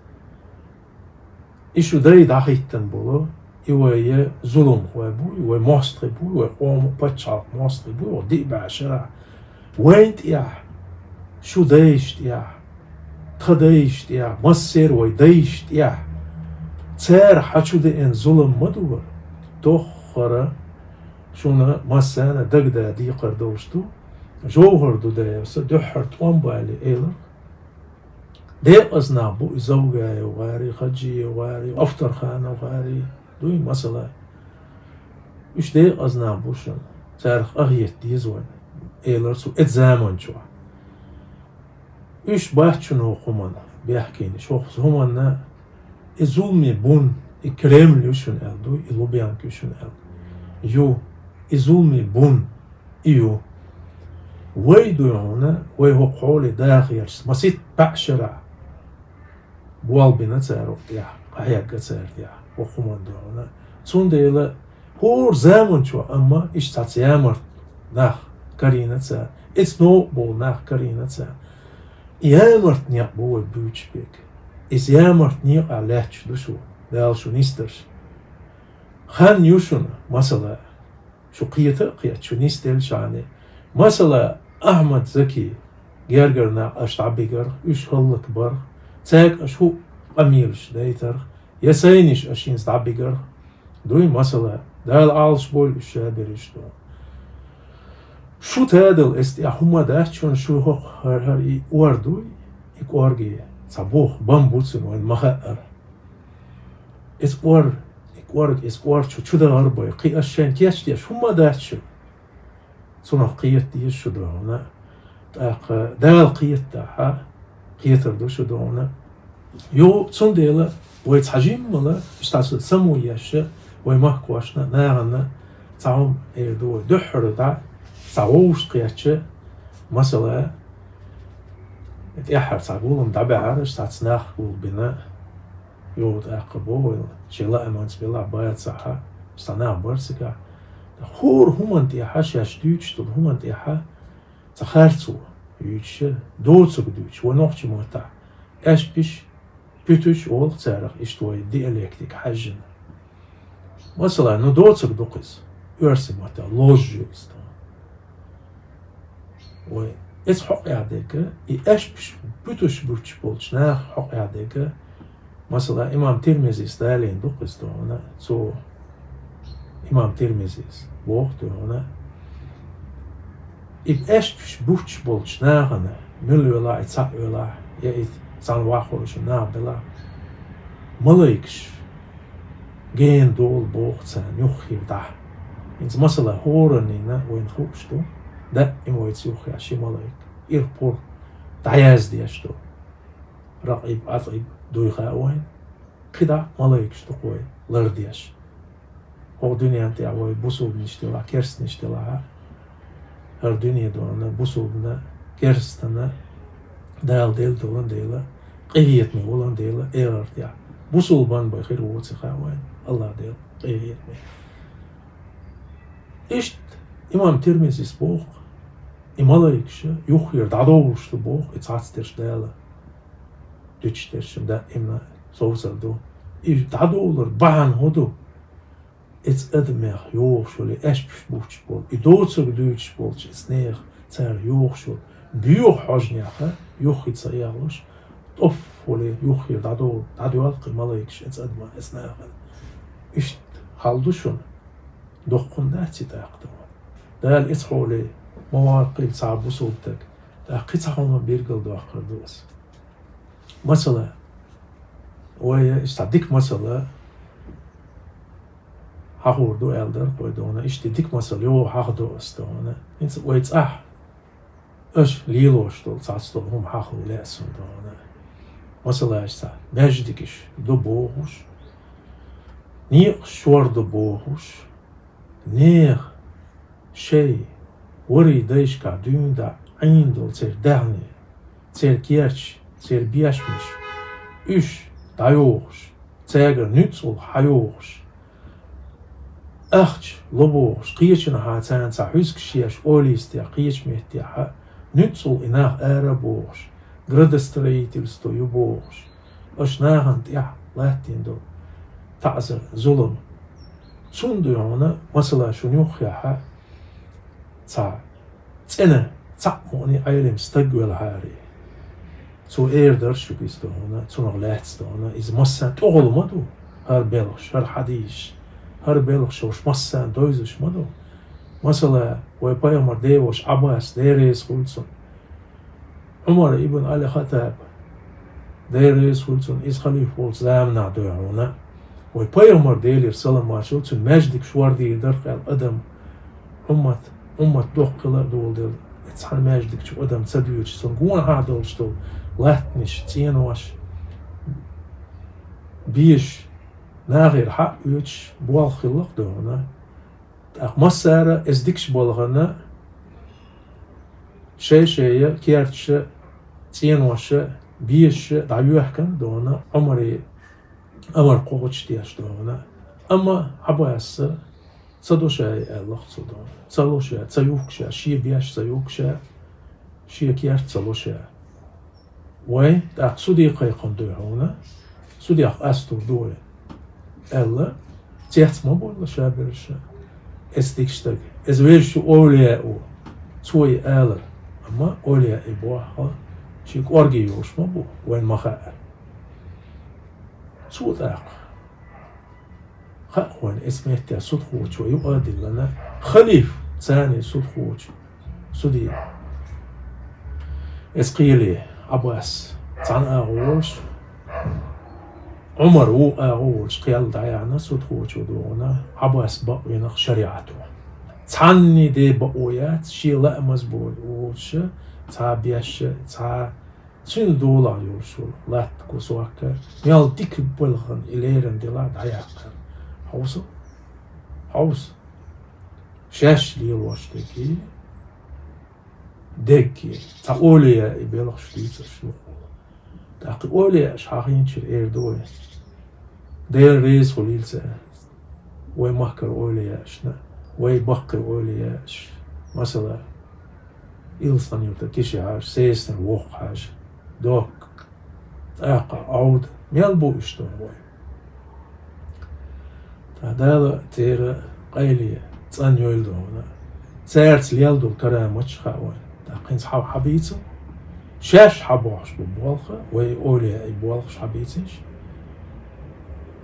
И шу дай дӀахӀиттина болу, и вай я зуламхой бу, и вай мостагӀий бу, и вай къоман пачхьалкх мостагӀий бу, и вай диъ бӀе шарахь. Вайн тӀехь, шу дайшна тӀехь, тхан дайшна тӀехь, массеран вай дайшна тӀехь, цара хьан чу деана зулам ма ду вара. Тоххара шуна массарна дагада декхар долуш ду, ЖовхӀар Дудаевс дуьххьара тӀом бале элира. Декъаза нах бу и Завгаев гӀари, Хаджиев гӀари, Авторханов гӀари, дуй масала. Уьш декъаза нах бу шуна, царах къахета деза вайна, элира цо эца заман чохь. Уьш бац шуна хӀокху хӀуманна бехкенаш, хӀокху хӀуманна и зуламе бун, и Кремль ю шуна аьлла дуй, и Лубянка ю шуна аьлла. Ю, и зуламе бун. И ю. Вай дуй хьуна, вай хӀокху хьоле даха гӀерташ, масийтта бӀе шарахь болх бина цара хӀокху тӀехь, къахьегна цара тӀехь, хӀокху хӀуманна дуй хьуна. Цундела хӀора заман чохь, амма иштта цхьацца ямарт нах карийна цара, эца новкъа болу нах карийна цара. И ямарт некъ бу вай буьйцуш берг. Иза ямарт некъа лаьтташ ду шу, Дала шу нисдарш. Хан ю шуна, масала, шу кхета а кхетта, шу нисделлачхьана. Масала, Ахьмад Заки гергара нах аша дӀабигарх, уьш хӀаллакбарх, цаьрга аша хӀуъа къамелаш дайтарх, я сайнаш аша хӀинца дӀабигарх, дуй масала, Дала Ӏалашбойла уьш ша берриш ду. Шу тадала эца тӀехь хӀума дац шуна, шу хӀокху хӀара, хӀара и ор дуй, и кӀорге цхьа бух, бам бу цуьнан вайна ма хаъара. Эца ор, и кӀорга, эца ор чу, чу дахар бай, кхин аша шайна кечдеш хӀума дац шу. Цунах кхета деза шу ду хьуна. ТӀаккха Дала кхетадахь, кхетар ду шу ду хьуна. Йо, цундела вай цхьа жиммала, иштта аса само еш, Вай махкошна, нахана цхьа хӀума эр ду вай. Дуьххьара дӀа цхьа вовшах кхетча, масала, тӀеххьара цхьа гулам дӀабаьхьараш, цхьацца нах гулбина, йовта аккха бо вайла, шен лааманца белахь бацахьа, цхьа нах бар цигахь. ХӀора хӀуман тӀехьа, шаьш дуьйцуш долу хӀуман тӀехьа, цхьа харцо юьйцуш, доцург дуьйцуш, вай нохчийн маттахь аьшпаш, пуьташ олу царах, иштта вай диалектика хьаьжжина. Масала, ну, доцург ду-кх иза, оьрсийн маттахь лозунг ю иза тхуна. Вай, иза хьокъехь дерг, и аьшпаш, пуьташ буьттуш болчу наха хьокъехь дерг, масала, имам Тирмизис далийна ду-кх иза тхуна, цо, имам Тирмизис, боху тхуна, и аьшпаш буьттуш болчу нахана, мила велахь, и цхьаъ велахь, я и цхьана ваххуьйсу нах белахь, малайкаш гена долу боху царна юххера дӀа. ХӀинца, масала, хӀораннина вайна хууш ду, даим вайца юххехь ши малайк, ирх-пурх дӀаяздеш ду. Ракъиб, ӀатӀиб дуй хаьа вайна. КхидӀа малайкаш ду-кх вай лардеш. ХӀокху дуьнен тӀехь вай бусулбанаш делахь, керстанаш делахь, хӀара дуьне долу бусулбана, керстана Дала делла долан дела, къинхетаме волан дела, эхартехь бусулбан бен хир воций хаьа вайна, АллахӀ Дела къинхетаме. Иштта имам Тирмизис боху, и малайкаша юххера дӀадовлуш ду боху, и цхьацца дерш Дала дуьтуш дерш даимна совцар ду. И дӀадовлар бахьана хӀун ду? Эцу адамех йогӀуш йолу, аьшпаш буьттуш болу, и доцург дуьйцуш болчу эцу нехан, цара йогӀуш йолу боьха хьожанех юххе ца эгӀалуш, тӀоффале юххера дӀадо-, дӀадоьлху кхин малайкаш эцу адаман, эцу нахана. Иштта хьал ду шуна. Доккха хӀума дац и тӀаккха тхуна. Дала эцу хьоле ма ваккхийла цхьа бусулба стаг, тӀаккха кхин цхьа хӀума билгалдоккхур ду аса. Масала, вай, иштта дика масала хьахор ду аьлла дара-кх вай тхуна, иштта дика масала йогӀу хьахадо аса тхуна. ХӀинца вай цӀахь аша лелош долу цхьацца долу хӀума хьахо лаьа суна тхуна. Масала, иштта маьждигаш ду бохуш, некъаш шор ду бохуш, нехан шайн ворхӀе дайшкахь дуьйна дӀа Ӏийна долу церан даьхни, церан керташ, церан бешмаш, уьш дӀайохуш, цаьргара нуьцкъала хьайохуш, ахча ло бохуш, кхечанхьа царна цхьа хьуьзкаш еш, олийстехь, кхечу меттехьа, нуьцкъала и нах ара а бохуш, градостроительство ю бохуш, аша нахана тӀехь латтийна долу таӀзар, зулам. Цунна дуьхьална, масала, шуна юххехьа цхьа цӀена, цхьаъ мукъане Ӏелам стаг велахьарий, цо эр дара шуьга иза тхуна, цунах лаьцна тхуна, иза массарна тӀехула ма ду, хӀара белхаш, хӀара хьадисаш, хӀара белхаш уьш массарна довзуш ма ду. Масала, вай пайхамар деваш Ӏаббас, Дела реза хуьлда цунна, Ӏумар ибн Али Хаттаб, Дела реза хуьлда цунна, иза халифа волчу заманахь дуьхьална, вай пайхамар, Делера салам-маршалла, цуьнан маьждигаш вордийр дара-кх аьлла адам, уммат, уммат доккха хила а доладелла, цхьана маьждиг чу адам ца доьдуш, цунна гонахьа долуш долу латтанаш, цӀенош, бешаш, нахера хьаъ оьцуш болх хилла-кх дуьхьална. ТӀаккха массара а иза дикаш балхана, шай-шайа керташа, цӀеноша, бешаша дӀайоьхкина дуьхьална, Ӏумаре амар кхочушдеш дуьхьална. Амма Ӏаббаса ца до ша аьлла-кх цо дуьхьална. Ца ло ша, ца юхку ша, шен беш ца юхку ша, шен керт ца ло ша. Вай, тӀаккха суде кхайкхина дуй хьуна, судех къастор ду вай, аьлла, цец ма бойла ша берш. Эс дикаш стаг, эс вежачу овлияо, цо и алар, амма овлияи бохьа шен кӀорге йолуш ма бу, вайн ма хаьара. Цо тӀаккха хаьа вайн эс меттехь судхочо юкъа а диллина, халиф царний судхочо, судья. Эс кхеле Ӏаббас цхьана агӀо волуш, Ӏумар вукху агӀо волуш кхел дӀаяхьна судхочо дуьхьална, Ӏаббас бакъвина-кх шариӀато. Цхьанний де бакъо яц, шен лаамаза бохуш, цхьа беш, цхьа цуьнан долахь йолуш йолу латта кусок, мел дика балхана и лерина делахь дӀаяьккхина. Хьовса, Хьовса. Шаьш лелош дерг, дерг, цхьа олияий белхаш дийцарш юха. ТӀаккха олияш хьахийначуьра эр ду вай: Дела реза хуьлийла царна, вай махкара олияшна, вай баккхий олияш, масала, Илсхан-Юртара Киши-Хьажа, Сесанара Воккха-Хьажа, Докка, тӀаккха Ӏовда, мел бу уьш доху вай. Ткъа Дала церан къайле цӀанйойла дохуна. Цаьрца лелла долу караматаш хаьа вайна. ТӀаккха хӀинца хьо хьабийцал, шаьш хьабохьуш бу болх, вай олияий болхаш хьабийцинчу.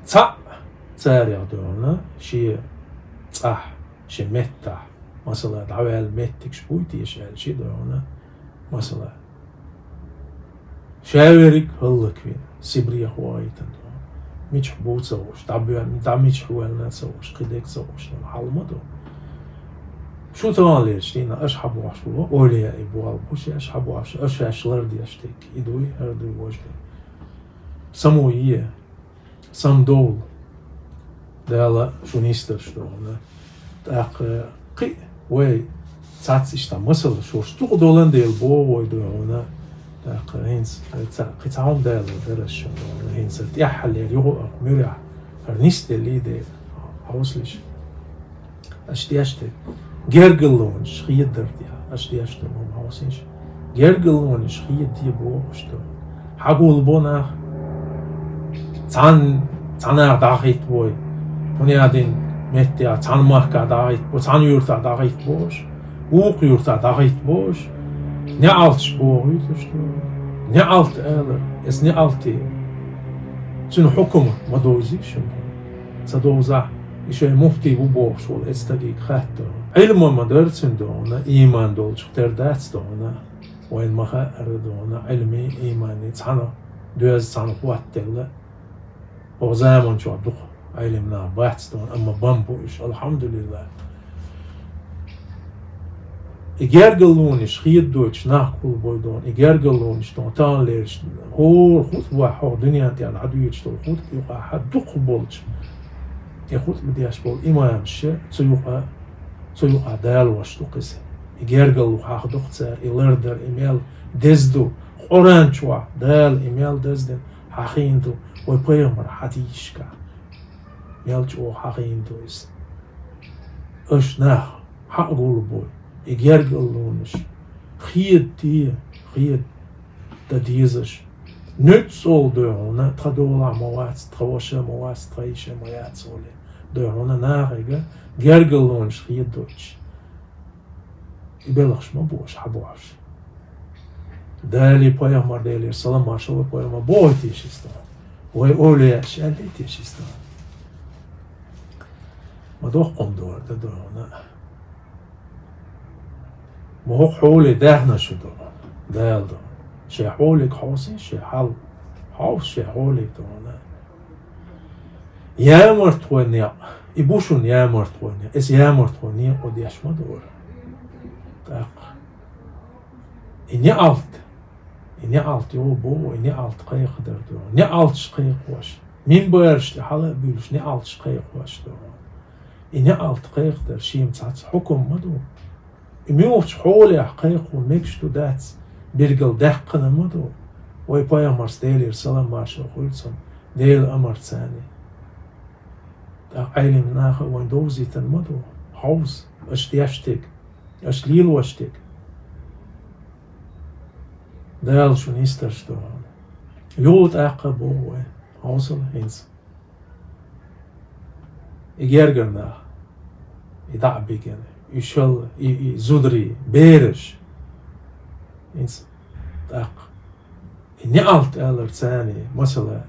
Цхьаъ царех дохуна шен цӀахь, шен меттахь, масала, дӀаваьлла меттигаш буй теша аьлла, ши дохуна, масала. Ша верриг хӀаллаквина, Сибрех вахийтина ду. Мичахь бу ца хууш, дӀабоьллина, дӀа мичахь воьллина ца хууш, кхин дерг ца хууш, хьал ма ду. Шу таханлерчу дийнахь аша хьабохьуш бу, олияий болх бу шаьш хьабохьуш, аша шаьш лардеш дерг, и дуй, хӀара дуй, важа дуй. Самуе, самдовла. Дала шу нисдарш дохуна. ТӀаккха кхин а вай цхьацца иштта масала шуьш дукха долан дела боху вай дохуна. ТӀаккха хӀинца ца-, кхин цхьа хӀума Дала дараш шуна дохуна. ХӀинца тӀаьххьаллера юха а муьрехь хӀара нисделлий дела, хьовсалаш. Аша деш дерг гергарлонаш хедар де, аша деш дерг хӀума хьовсийша. Гергарлонаш хеде бохуш ду. Хьагулбо нах. Цхьана, цхьанах дӀахӀиттабой. ХӀунда аьлла метте цхьана махка дӀахӀиттабо, цхьана юьртахь дӀахӀиттабо аша. Вукху юьртахь дӀахӀиттабо аша. НеӀалташ бохуьйтуш ду. НеӀалт алар, эс неӀалте. Цуьнан хьукма ма довзий шуна. Ца довзахь, и шайн муфтий ву бохуш волу эцу стаге хатта. Ӏилма ма дара цуьнан дохуна, ийман долчух тера дац дохуна. Вайна ма хаьара дохуна, Ӏилмий, ийманий цхьаьна доьзна, цхьаьна хӀоттаделла. Оха заманчохь дукха Ӏилма нах бац дохуна, амма бан бу уьш, алхьамдулиллахӀ. И гергарлонаш хедойтуш нах гулбой дохуна, и гергарлонаш дохуна, таханлерчу хӀора хутӀбахь хӀокху дуьнен тӀехь дӀадоьдуш долу хутӀба юкъахь дукхахболчу, и хутӀба деш болу имамаш цу юкъа, цу юкъахь далош ду-кх иза. И гергарло хьахадо-кх цара, и лардар, и мел деза ду, Къуръан чохь Дала и мел даздина хьахийна ду, вай пайхамар хьадисашкахь мел чӀогӀа хьахийна ду иза. Аша нах хьа а гулбой, и гергарлонаш хеда де, хеда дан дезаш. Нуьцкъала дохуна, тхан долахь ма вац, тхан ваша ма вац, тхан йиша ма яц олий. Дохуна нахе гергарлонаш хедойтуш. И белхаш ма бу аша хьабохьуш. Дала, пайхамар, Делера салам маршалла пайхамар, бохуьйтийша иза тахана. Вай олияш аьллийтийша иза тахана. Ма доккха хӀума дора дан дохуна. Ма хӀокху хьоле даьхна шу ду, Дала ду. Шайн хьоле хьовсий, шайн хьал хьовса, шайн хьоле дохуна. Ямартхой некъ, и бу шуна ямартхой некъ, иза ямартхой некъо деш ма дора. ТӀаккха и неӀалт, и неӀалт йогӀу боху, и неӀалт кхайкхадар ду. НеӀалташ кхайкхош, минбараш тӀе хьала а буьйлуш, неӀалташ кхайкхош ду. И неӀалт кхайкхадар шен цхьацца хьукам ма ду. И муьлхачу хьолехь кхайкхо мегаш ду дац, билггал даьккхина ма ду. Вай пайхамарс, Делера салам маршалла хуьлда цунна, Делан амарца царний. ТӀаккха Ӏелим наха а вайн довзийтина ма ду. Хьовса, аша деш дерг, аша лелош дерг. Дала шуна йистарш до. Юха тӀаккха а боху вай. Хьовсал хӀинца. И гергара нах, и дӀа а бигина, и шал, и, и зударий, бераш. ХӀинца тӀаккха и неӀалт алар царний, масала.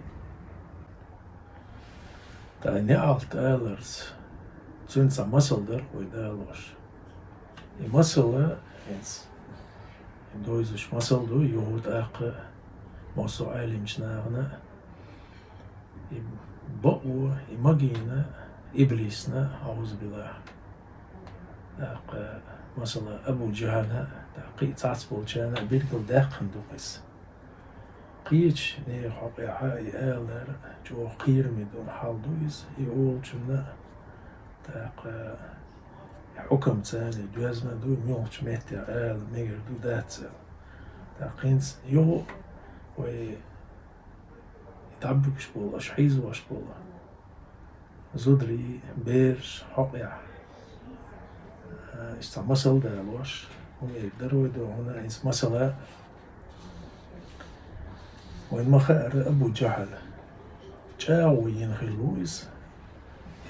Ткъа и неӀалт аларца, цуьнца цхьа масал дара вай далош. И масала, хӀинца, и довзуш масал ду, юха тӀаккха массо а Ӏелимчу нахана и бакъо, и магийна иблисна, аӀузубиллахӀ. ТӀаккха, масала, Абу Джахьална, тӀаккха кхин а цхьацболчарна билггал даьккхина ду иза. Кхечу нехан хьокъехь и алар чӀогӀа кхераме долу хьал ду иза, и олучунна ТӀаккха хьукам царна доьзна ду, муьлхачу метте ала мегар ду, дац аьлла. ТӀаккха хӀинца юха вай дӀабуьгуш болу, аша хьийзош болу зударий, бераш хьокъехь, а, иштта масал далош, хӀума эр дара вай ду, хӀунда аьлча масала, вайн ма хаьара Абу Джахьал чӀагӀо йина хилла ву иза.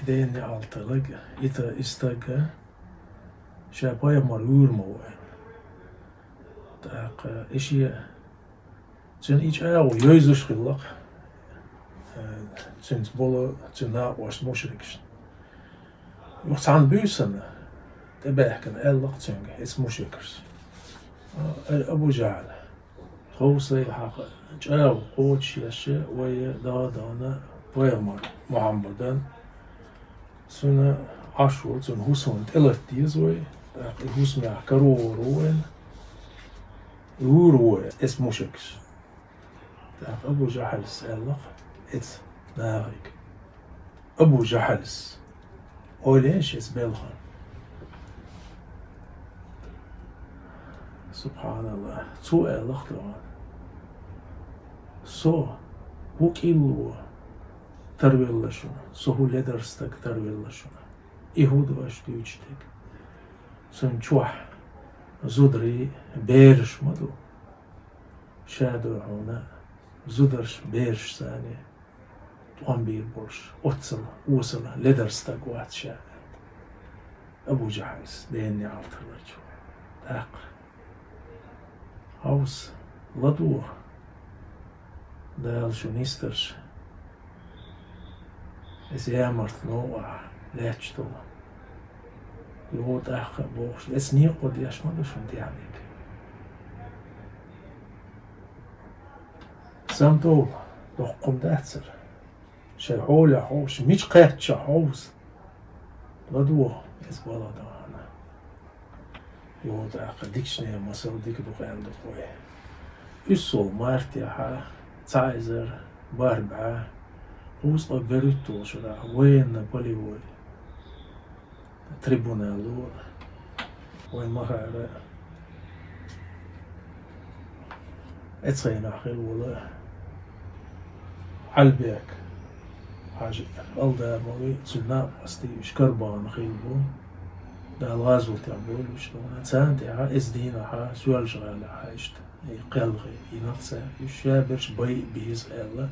И ден неӀалталаг, и та-, и стаг ша пайхамар вуьйр ма ву аьлла. ТӀаккха и шен, цуьнан и чӀагӀо йовзуш хилла-кх, э, цуьнца болу цуьнан накъосташна мушрикашна. Юха цхьана буьйсанна тӀебаьхкина аьлла-кх цуьнга эцу мушрикаша: «Ай, Абу Джахьал, тховса хьан чӀагӀо кхочушъеш вай дагадахана пайхамар Мухьаммадан, цуьнан Ӏаш ву, цуьнан хӀусамна тӀелата деза вай, тӀаккха и хӀусамехь карор ву вайна, и вуьйр ву вай эцу мушрикаша». ТӀаккха Абу Джахьалс аьлла-кх эцу нахе: «Абу Джахьалс ойла еш эцу белхан». СубхьаналлахӀ. Цо аьлла-кх тӀаккха: «Со хӀун кӀилло тарвелла шуна, со хӀун ледара стаг тарвелла шуна? И хӀун ду аша дуьйцуш дерг? Цуьнан чохь зударий, бераш ма ду. Ша ду хьуна зударш, бераш санна тӀом бийр болуш, оццул осала, ледара стаг вац ша», — аьлла Абу Джахьалс, ден неӀалт хиларчо. ТӀаккха хьовса, ладогӀа, Дала шу нисдарш, иза ямарта новкъахь лаьтташ долу. Юха тӀаккха а бохуш, эцу некъо деш ма ду шуна тӀаьхьа дерг. Самадовла, доккха хӀума дац хӀара. Шайн хьолехь хьовса, мича кхаьчча хьовса, ладогӀа иза балха дан хьуна. Юха тӀаккха дикачу нехан масал дика ду-кх аьлла ду-кх вай. УьссалгӀа мартехь, цхьа эзар бархӀ бӀе кхузткъе берхӀитталгӀачу шарахь военно-полевой трибуналло, вайн ма хаьара, эцу хенахь хилла волу Ӏалибек-Хьаьжа Алдамови, цуьнан накъостий, уьш Карбахана хилла бу. Дала гӀазотехь бойла уьш, царна тӀехь эцу дийнахь Соьлжа-ГӀалахь иштта и кхелхи йина-кх цара. Уьш шаберш байъа беза аьлла,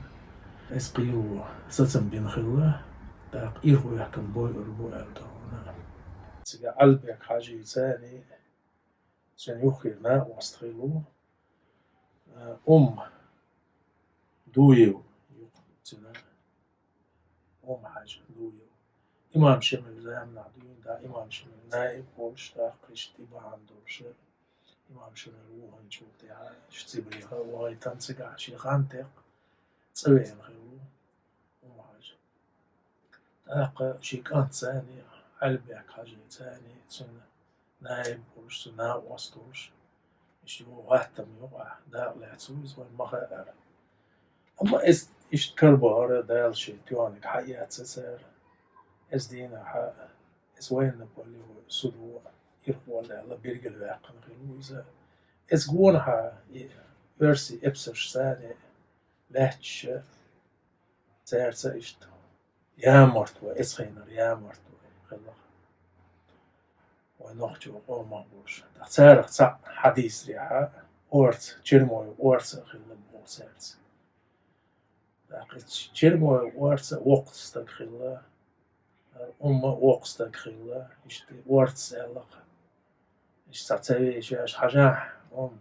эцу кхело сацам бина хилла, тӀаккха ирхъоьхкина бойур бу аьлла тахана. Цига Ӏалибек-Хьаьжица царний, цуьнан юххера накъост хилла ву, а, Умма Дуев, юха цуьнан Умма-Хьаьжа Дуев. Имам Шемалан заманахь дуьйна, да, имам Шемалан наиб волуш, тӀаккха иштта и бахьана долуш, имам Шемал вуханчул тӀаьхьа, иштта Цибриха а вахийтина, цигахь шен хан тӀекхача цӀа веана хилла ву Умма-Хьаьжа. ТӀаккха шен кӀант царний, Ӏалибек-Хьаьжи царний, цуьнан наиб волуш, цуьнан накъост волуш, иштта юха гӀаттам юкъахь дакъа лаьцна ву иза, вайн ма хаьара. Амма эс иштта карабахара, Дала шен тоьхнарг хьаэцна цара. Эцу дийнахь, эцу военно-полевой судо ирхъолла аьлла, билгалваьккхина хилла ву иза. Эцу гонахь и оьрсийн эпсарш царний лаьтташ, цаьрца иштта ямарта вай, эцу хенара ямарта вай хилла-кх вайн нохчийн къомах болуш. ТӀаккха царах цхьаъ хьадийцарехь, орца, Чермоев орца а хилла боху цаьрца. ТӀаккха и Чермоев орца а воккха стаг хилла, Умма а воккха стаг хилла, иштта орца аьлла-кх. Иштта цхьа ца вешаш, хьажахь, Умма.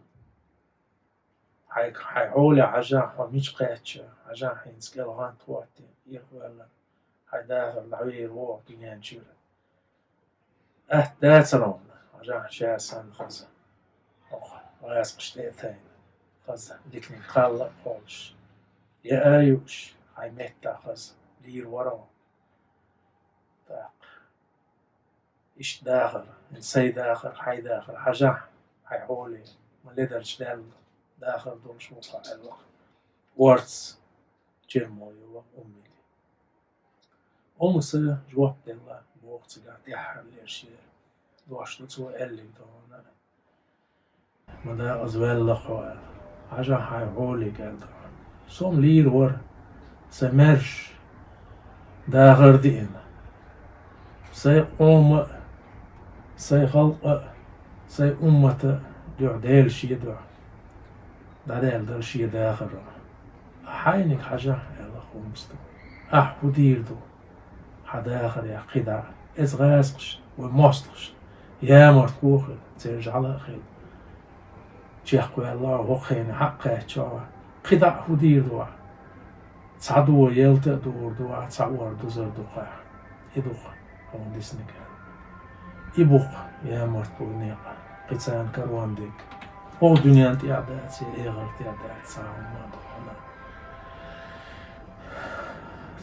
Хьайн, хьайн хьоле хьажахь, хьо мича кхаьчча, хьажахь, хӀинца кӀел гӀант хӀоттийна, ирхъоьллина, хьайн дахар дӀавер вогӀу дуьнен чуьра. Атта дацара хьуна, хьажахь, ша санна хаза, хӀокху гӀазкхашна тӀе а тайна, хаза, диканиг кхалла а кхоллуш, яа а юуш, хьайн меттахь хаза, дийр вара хьо. ТӀаккха иштта дахар, сайн дахар, хьайн дахар хьажахь, хьайн хьоле, ма ледарчу даьлла дахар долуш ву-кх хьо аьлла-кх орца Чермоева Уммина. Уммас жоп делла, Боху цигахь тӀаьххьарлера шен дош ду цо аьллиг дона. Ма дакъаза ваьлла хьо аьлла. Хьажахь хьайн гӀолиг аьлла дона. Со-м лийр вара, сайн маьрша дахар диъна. Сайн къома а, сайн халкъа а, сайн уммата а дуьхьа Дела шен дуьхьа дӀадаьлла дара шен дахар. Хьайниг хьажахь аьлла хӀуманаш ду. Ахь хӀун дийр ду? Хьан дахарех кхидӀа а, эцу гӀазкхашна, вайн мостагӀашна ямартло а хила, церан жӀаьла а хила. Чекхваьлла хьо, хӀокху хенахь хьа а кхаьчча хьо, кхидӀа а хӀун дийр ду ахь? Цхьа дон ялта а дуур ду ахь, цхьа ор дузар ду-кх ахь. И ду-кх хьуна диснарг аьлла. И бу-кх ямартло некъ, кхин царна карон дерг. ХӀокху дуьненна тӀехь а дац, я эхартехь а дац, цхьа хӀума а ду хьуна.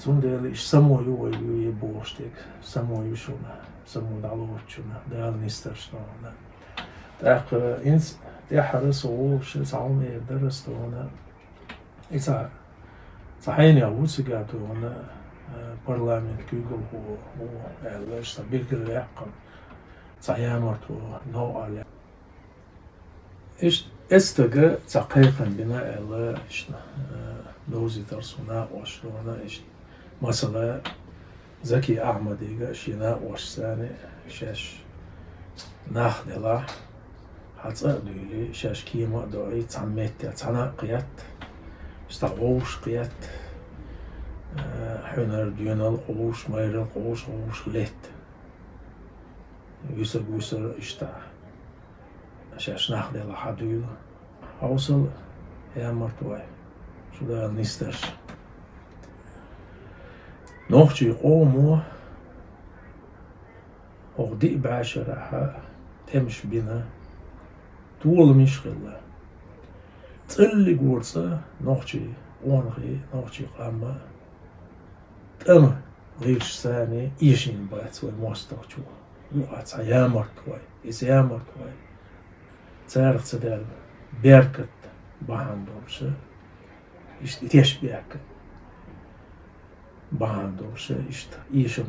Цундела иштта само ю вай, ю е бохуш дерг, само ю шуна, само дӀалоцу шуна, Дала нисдарш ду хьуна. ТӀаккха хӀинца тӀаьххьара со волуш цхьа хӀума эр дара ас ду хьуна. И цхьа, цхьа хьенех ву цигахь ду хьуна, э, парламент куьйгалхо ву аьлла, иштта билгалваьккхина, цхьа ямартло новкъарло. Иштта эцу стага цхьа кхайкхам бина аьлла, иштта, э, довзийтар суна накъост ду хьуна, иштта. Масала, Заки Ахьмадига шен накъосташца шаьш нах делахь, хьан цӀа а дуьйли, шаьш кема а доӀий, цхьана метте цхьана а кхетта, иштта вовшах кхетта, э, хьуьнар, доьналла къовсуш, майралла къовсуш, вовшах летта. Вуьсург вуьсур иштта. Шаьш нах делахь хьан дуьйла. Хьовсал, ямарт вай. Шу Дала нисдарш. Нохчийн къомо хӀокху диъ бӀешарахь тӀемаш бина, толамаш хилла. ЦӀаллиг ву цкъа нохчийн къонахий, нохчийн къам а тӀама гӀирсашца эшийна бац вай мостагӀчо. Юкъа цхьа ямарт вай, иза ямарт вай. Царах ца даьлла беркат бахьана долуша, иштта и теш бехка бахьана долуша, иштта эшам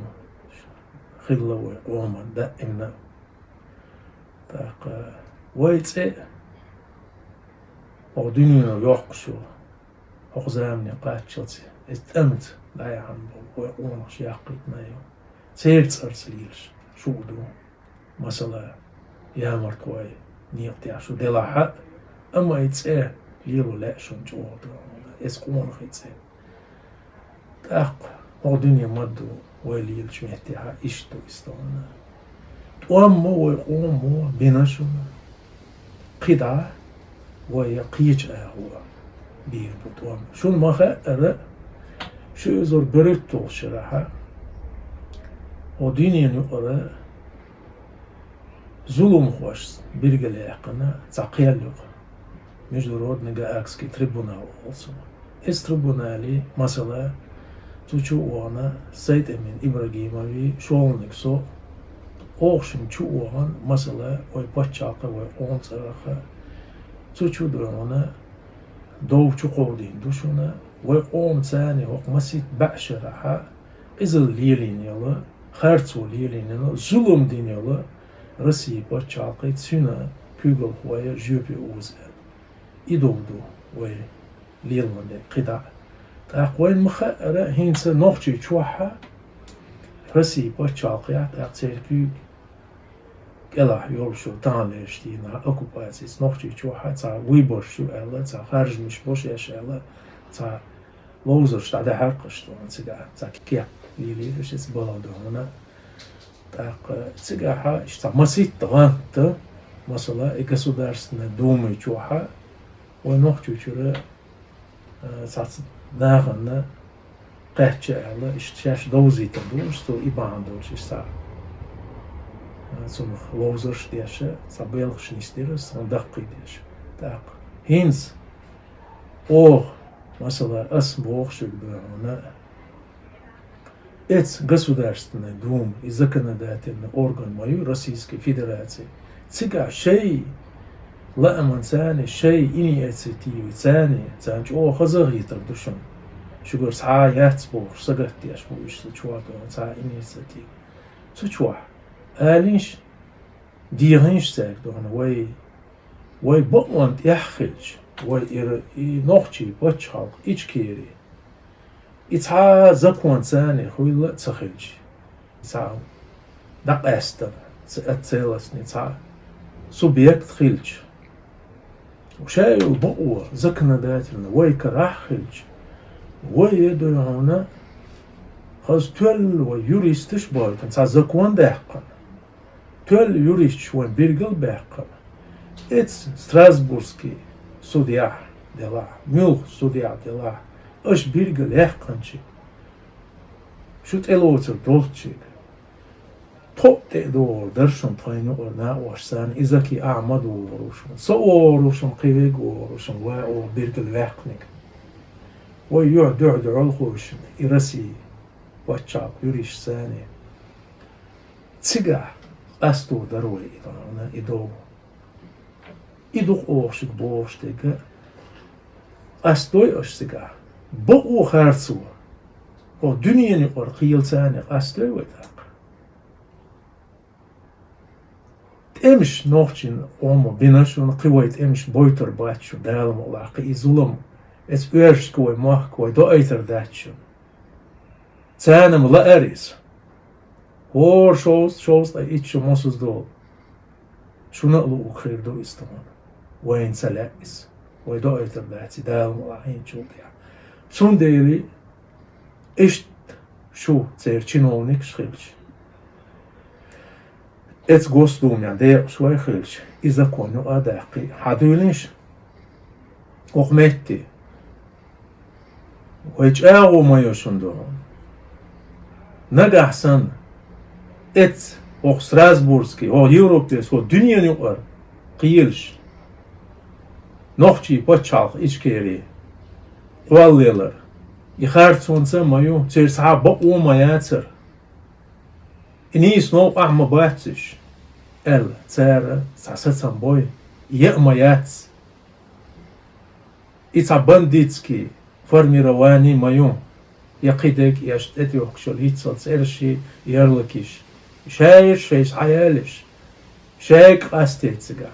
хилла вай къоман даимна. ТӀаккха вай цӀе а хӀокху дуьнено йоккхуш йолу, хӀокху замане кхаччалц иза тӀамца дӀаяхьна болу вай къонахаша яккхийтина ю. Церан цӀарца лелаш шу а ду. Масала, ямарт вай, некъа тӀехь шу делахь а, амма и цӀе лело лаьа шуна чӀогӀа ду, иза къонахий цӀе. ТӀаккха хӀокху дуьне ма ду, вай лелачу меттехь иштта ду иза тахана. ТӀом ма вай къомо бина шуна. КхидӀа вай я кхечу агӀо бийр бу тӀом. Шуна ма хаьара, ши эзар берхӀитталгӀачу шарахь хӀокху дуьненан юкъара зуламхошца билгалъяьккхина цхьа кхел ю-кх, Международный Гаагский трибунал олу цунах. Иза трибунали, масала, цу чу а вахана СайтӀимин Ибрагимови, шолгӀаниг со, оха шуна чу а вахана, масала, вай пачхьалкхан, вай къоман цӀарах а, цу чу а вахана дов чу кховдийна ду шуна, вай къомаца хӀокху масийтта бӀешарахь къизалла лелийна йолу, харцо лелийна йолу, зулам дина йолу Россин пачхьалкхий, цуьнан куьйгалхой жоьпе оза аьлла. И дов ду вай лело дерг кхидӀа а. ТӀаккха вайна ма хаьара, хӀинца Нохчийчохь а, Россин пачхьалкхехь а, тӀаккха церан куьйга кӀелахь йолуш йолу таханлерчу дийнахь оккупацица Нохчийчохь а цхьа выбораш ю аьлла, цхьа харжамаш бо шаьш аьлла, цхьа ловзарш дӀадаьхьира-кх аша тахана цигахь, цхьа кеп лелийра аша иза балха ду хьуна. ТӀаккха цигахь а иштта цхьа масийтта гӀанта, масала, и Государственная Дума чохь а вай Нохчийчуьра, а, цхьацца нахана кхаьчча аьлла, иштта шаьш довзийтар ду, иштта цо и бахьана долуш, иштта цхьа, а, цунах ловзарш а деш, цхьа белхаш нисдира, цунах даккхий деш. ТӀаккха хӀинца оха, масала, ас боху шуьга, ду хьуна, эцу Государственная Дума, и законодательный орган ма ю Российской Федерации. Цигахь шайн лааманца, шайн инициативаца, царна чӀогӀа хаза а хетар ду шуна. Шуьгара схьа а яц бохуш, сагатдеш бу уьш, сан чохь ду хьуна цхьа инициатива. Цу чохь алийша, дехийша цаьрга дохна вай, вай бакъонан тӀехь хилча, вай ира и нохчий пачхьалкх Ичкери. И цхьа а закон царна хуьлла а ца хилча, цхьа дӀакъаьстина, ца-, целостный цхьа субъект хилча, ша йолу бакъо законодательно вай карахь хилча, вай е дуй хьуна, хаза тоьлла вай юристаш бойтан цхьа закон даьккхина. Тоьлла юристаш вайн билгал баьккхина. Эца Страсбургский судьяхь делахь, муьлхха судьяхь делахь, аша билгал яьккхинчу, шу тӀелоцур долччига, тхо а тӀе а догӀур дара шуна тхайна юкъара накъош санна, и заки ахьа ма догӀур ву шуна. Со а вогӀур ву шуна, кхин верг а вогӀур ву шуна, вай оха билгал ваьккхинарг. Вай юьхь дуьхьал дуьхьал ховшина, и Россия пачхьалкх юристаш санна. Цигахь къасто дара вай и догӀу, и догӀу. И ду-кх оха шуьга бохуш дерг а, къастадой аша цигахь? Бакъо харцо, хӀокху дуьненан юкъара кхелаца къастадой вай тӀаккха? ТӀемаш нохчийн къомо бина шуна, кхин вай тӀемаш бойтур бац шуна, Дала мукъалахь, кхин и зулам, эца оьрсашка вай мохк вай доуьйтур дац шуна. Царна-м лаьара иза. ХӀора шовзткъа, шовзткъе итт шо мосазза долу. Шуна а луург хир ду иза тахана. Вайна ца лаьа иза. Вай доуьйтур дац и, Дала мукъалахь, хӀинцачул тӀаьхьа. Цундела иштта шу церан чиновникаш хилча, эца Госдумехь декъашхой хилча, и закон юкъа а даьккхи, хьадуьйлийша хӀокху метте. Вай чӀагӀо ма йо шуна дохуна. Нагахь санна, эца хӀокху Страсбургский, хӀокху Европе, хӀокху дуьненан юкъара кхелаш, нохчий пачхьалкх Ичкери кхоллаялар, и харцонца а ма ю, церан цхьа а бакъо а ма яцара. И нийса новкъахь а ма бац уьш, аьлла, цара цхьа сацам бой, е а ма яц. И цхьа бандитский формирование ма ю, я кхидерг, я аша тӀетоьхкуш йолу хӀинццалц цӀераш, ярлыкаш. Шайша шайца хьаялийша, шайга къастийта цигахь.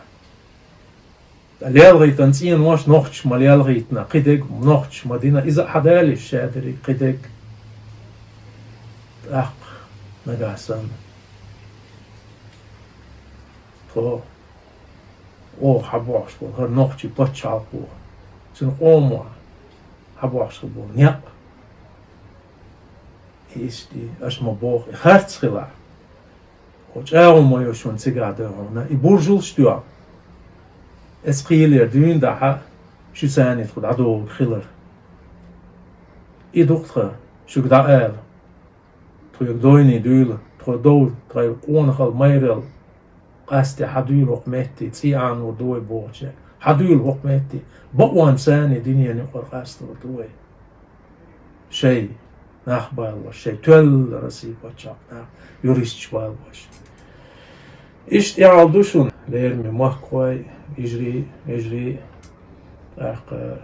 Ткъа лелхийтина цӀенош нохчаша ма лелхийтина, кхидерг нохчаша ма дина, иза а хьадалийша шадерриг, кхидерг. ТӀаккха нагахь санна, тхо, оха хьабохьуш болу хӀара нохчийн пачхьалкхо, цуьнан къомо хьабохьуш хир болу некъ, и иштта аша ма боху, и харц хилахь. Хьо чӀагӀо ма йо шуна цигахь дохуна, и буржалш а доьгӀна. Эца кхелера дуьйна дахьа, шуьца а тхо дӀадогӀург хилар. И ду-кх тхан шуьга дӀаала. Тхоьга дойне дуьйла, тхо дов, тхайн къонахалла, майралла къасте хьадуьйла хӀокху метте, цӀий Ӏанор ду вай бохучаьрга. Хьадуьйла хӀокху метте, бакъонца а дуьненан юкъара къастор ду вай. Шайн нах балош, шайн тоьлла Россия пачхьалкх нах, юристаш балош. Иштта тӀаьхьа ду шуна, лераме махкахой, йижарий, вежарий, тӀаккха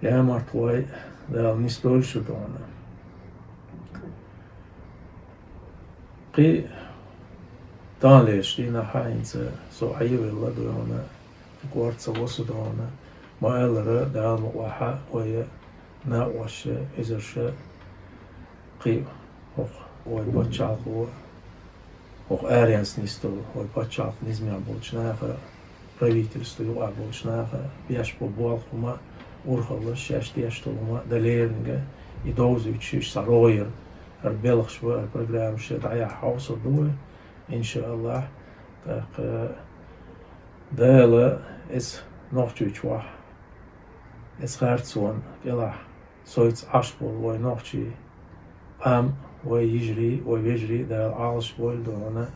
ямартхой, Дала нисдойла шу дохуна. Кхин таханлерчу дийнахь хӀинца со Ӏийвелла дохуна, кхин кӀорца васу дохуна, ма-аллара, Дала мукъалахь, вай накъоша, эзарша, кхин хӀокху вай пачхьалкхо, хӀокху аренца нисдолу вай пачхьалкх низамехь болчу наха, правительство юкъахь болчу наха беш бу болх хӀума, урхаллаш шаьш деш долу хӀума дан леринга, и довзуьйтуш, уьш схьа рогӀера, хӀара белхаш бан, хӀара программаш дӀаяхьа хьовсур ду вай, иншааллахь. ТӀаккха Дала эца Нохчийчохь, эца харцонан кӀелахь, соьца Ӏаш болу вай нохчий, къам, вай йижарий, вай вежарий Дала Ӏалаш бойла дохуна.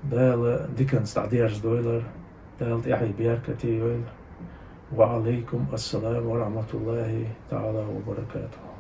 Дала диканца дӀадерзадойла, Дала тӀаьхье беркате йойла. Ва Ӏалайкум ассалам ва рахьматуллахӀи таӀала ва баракатухӀу.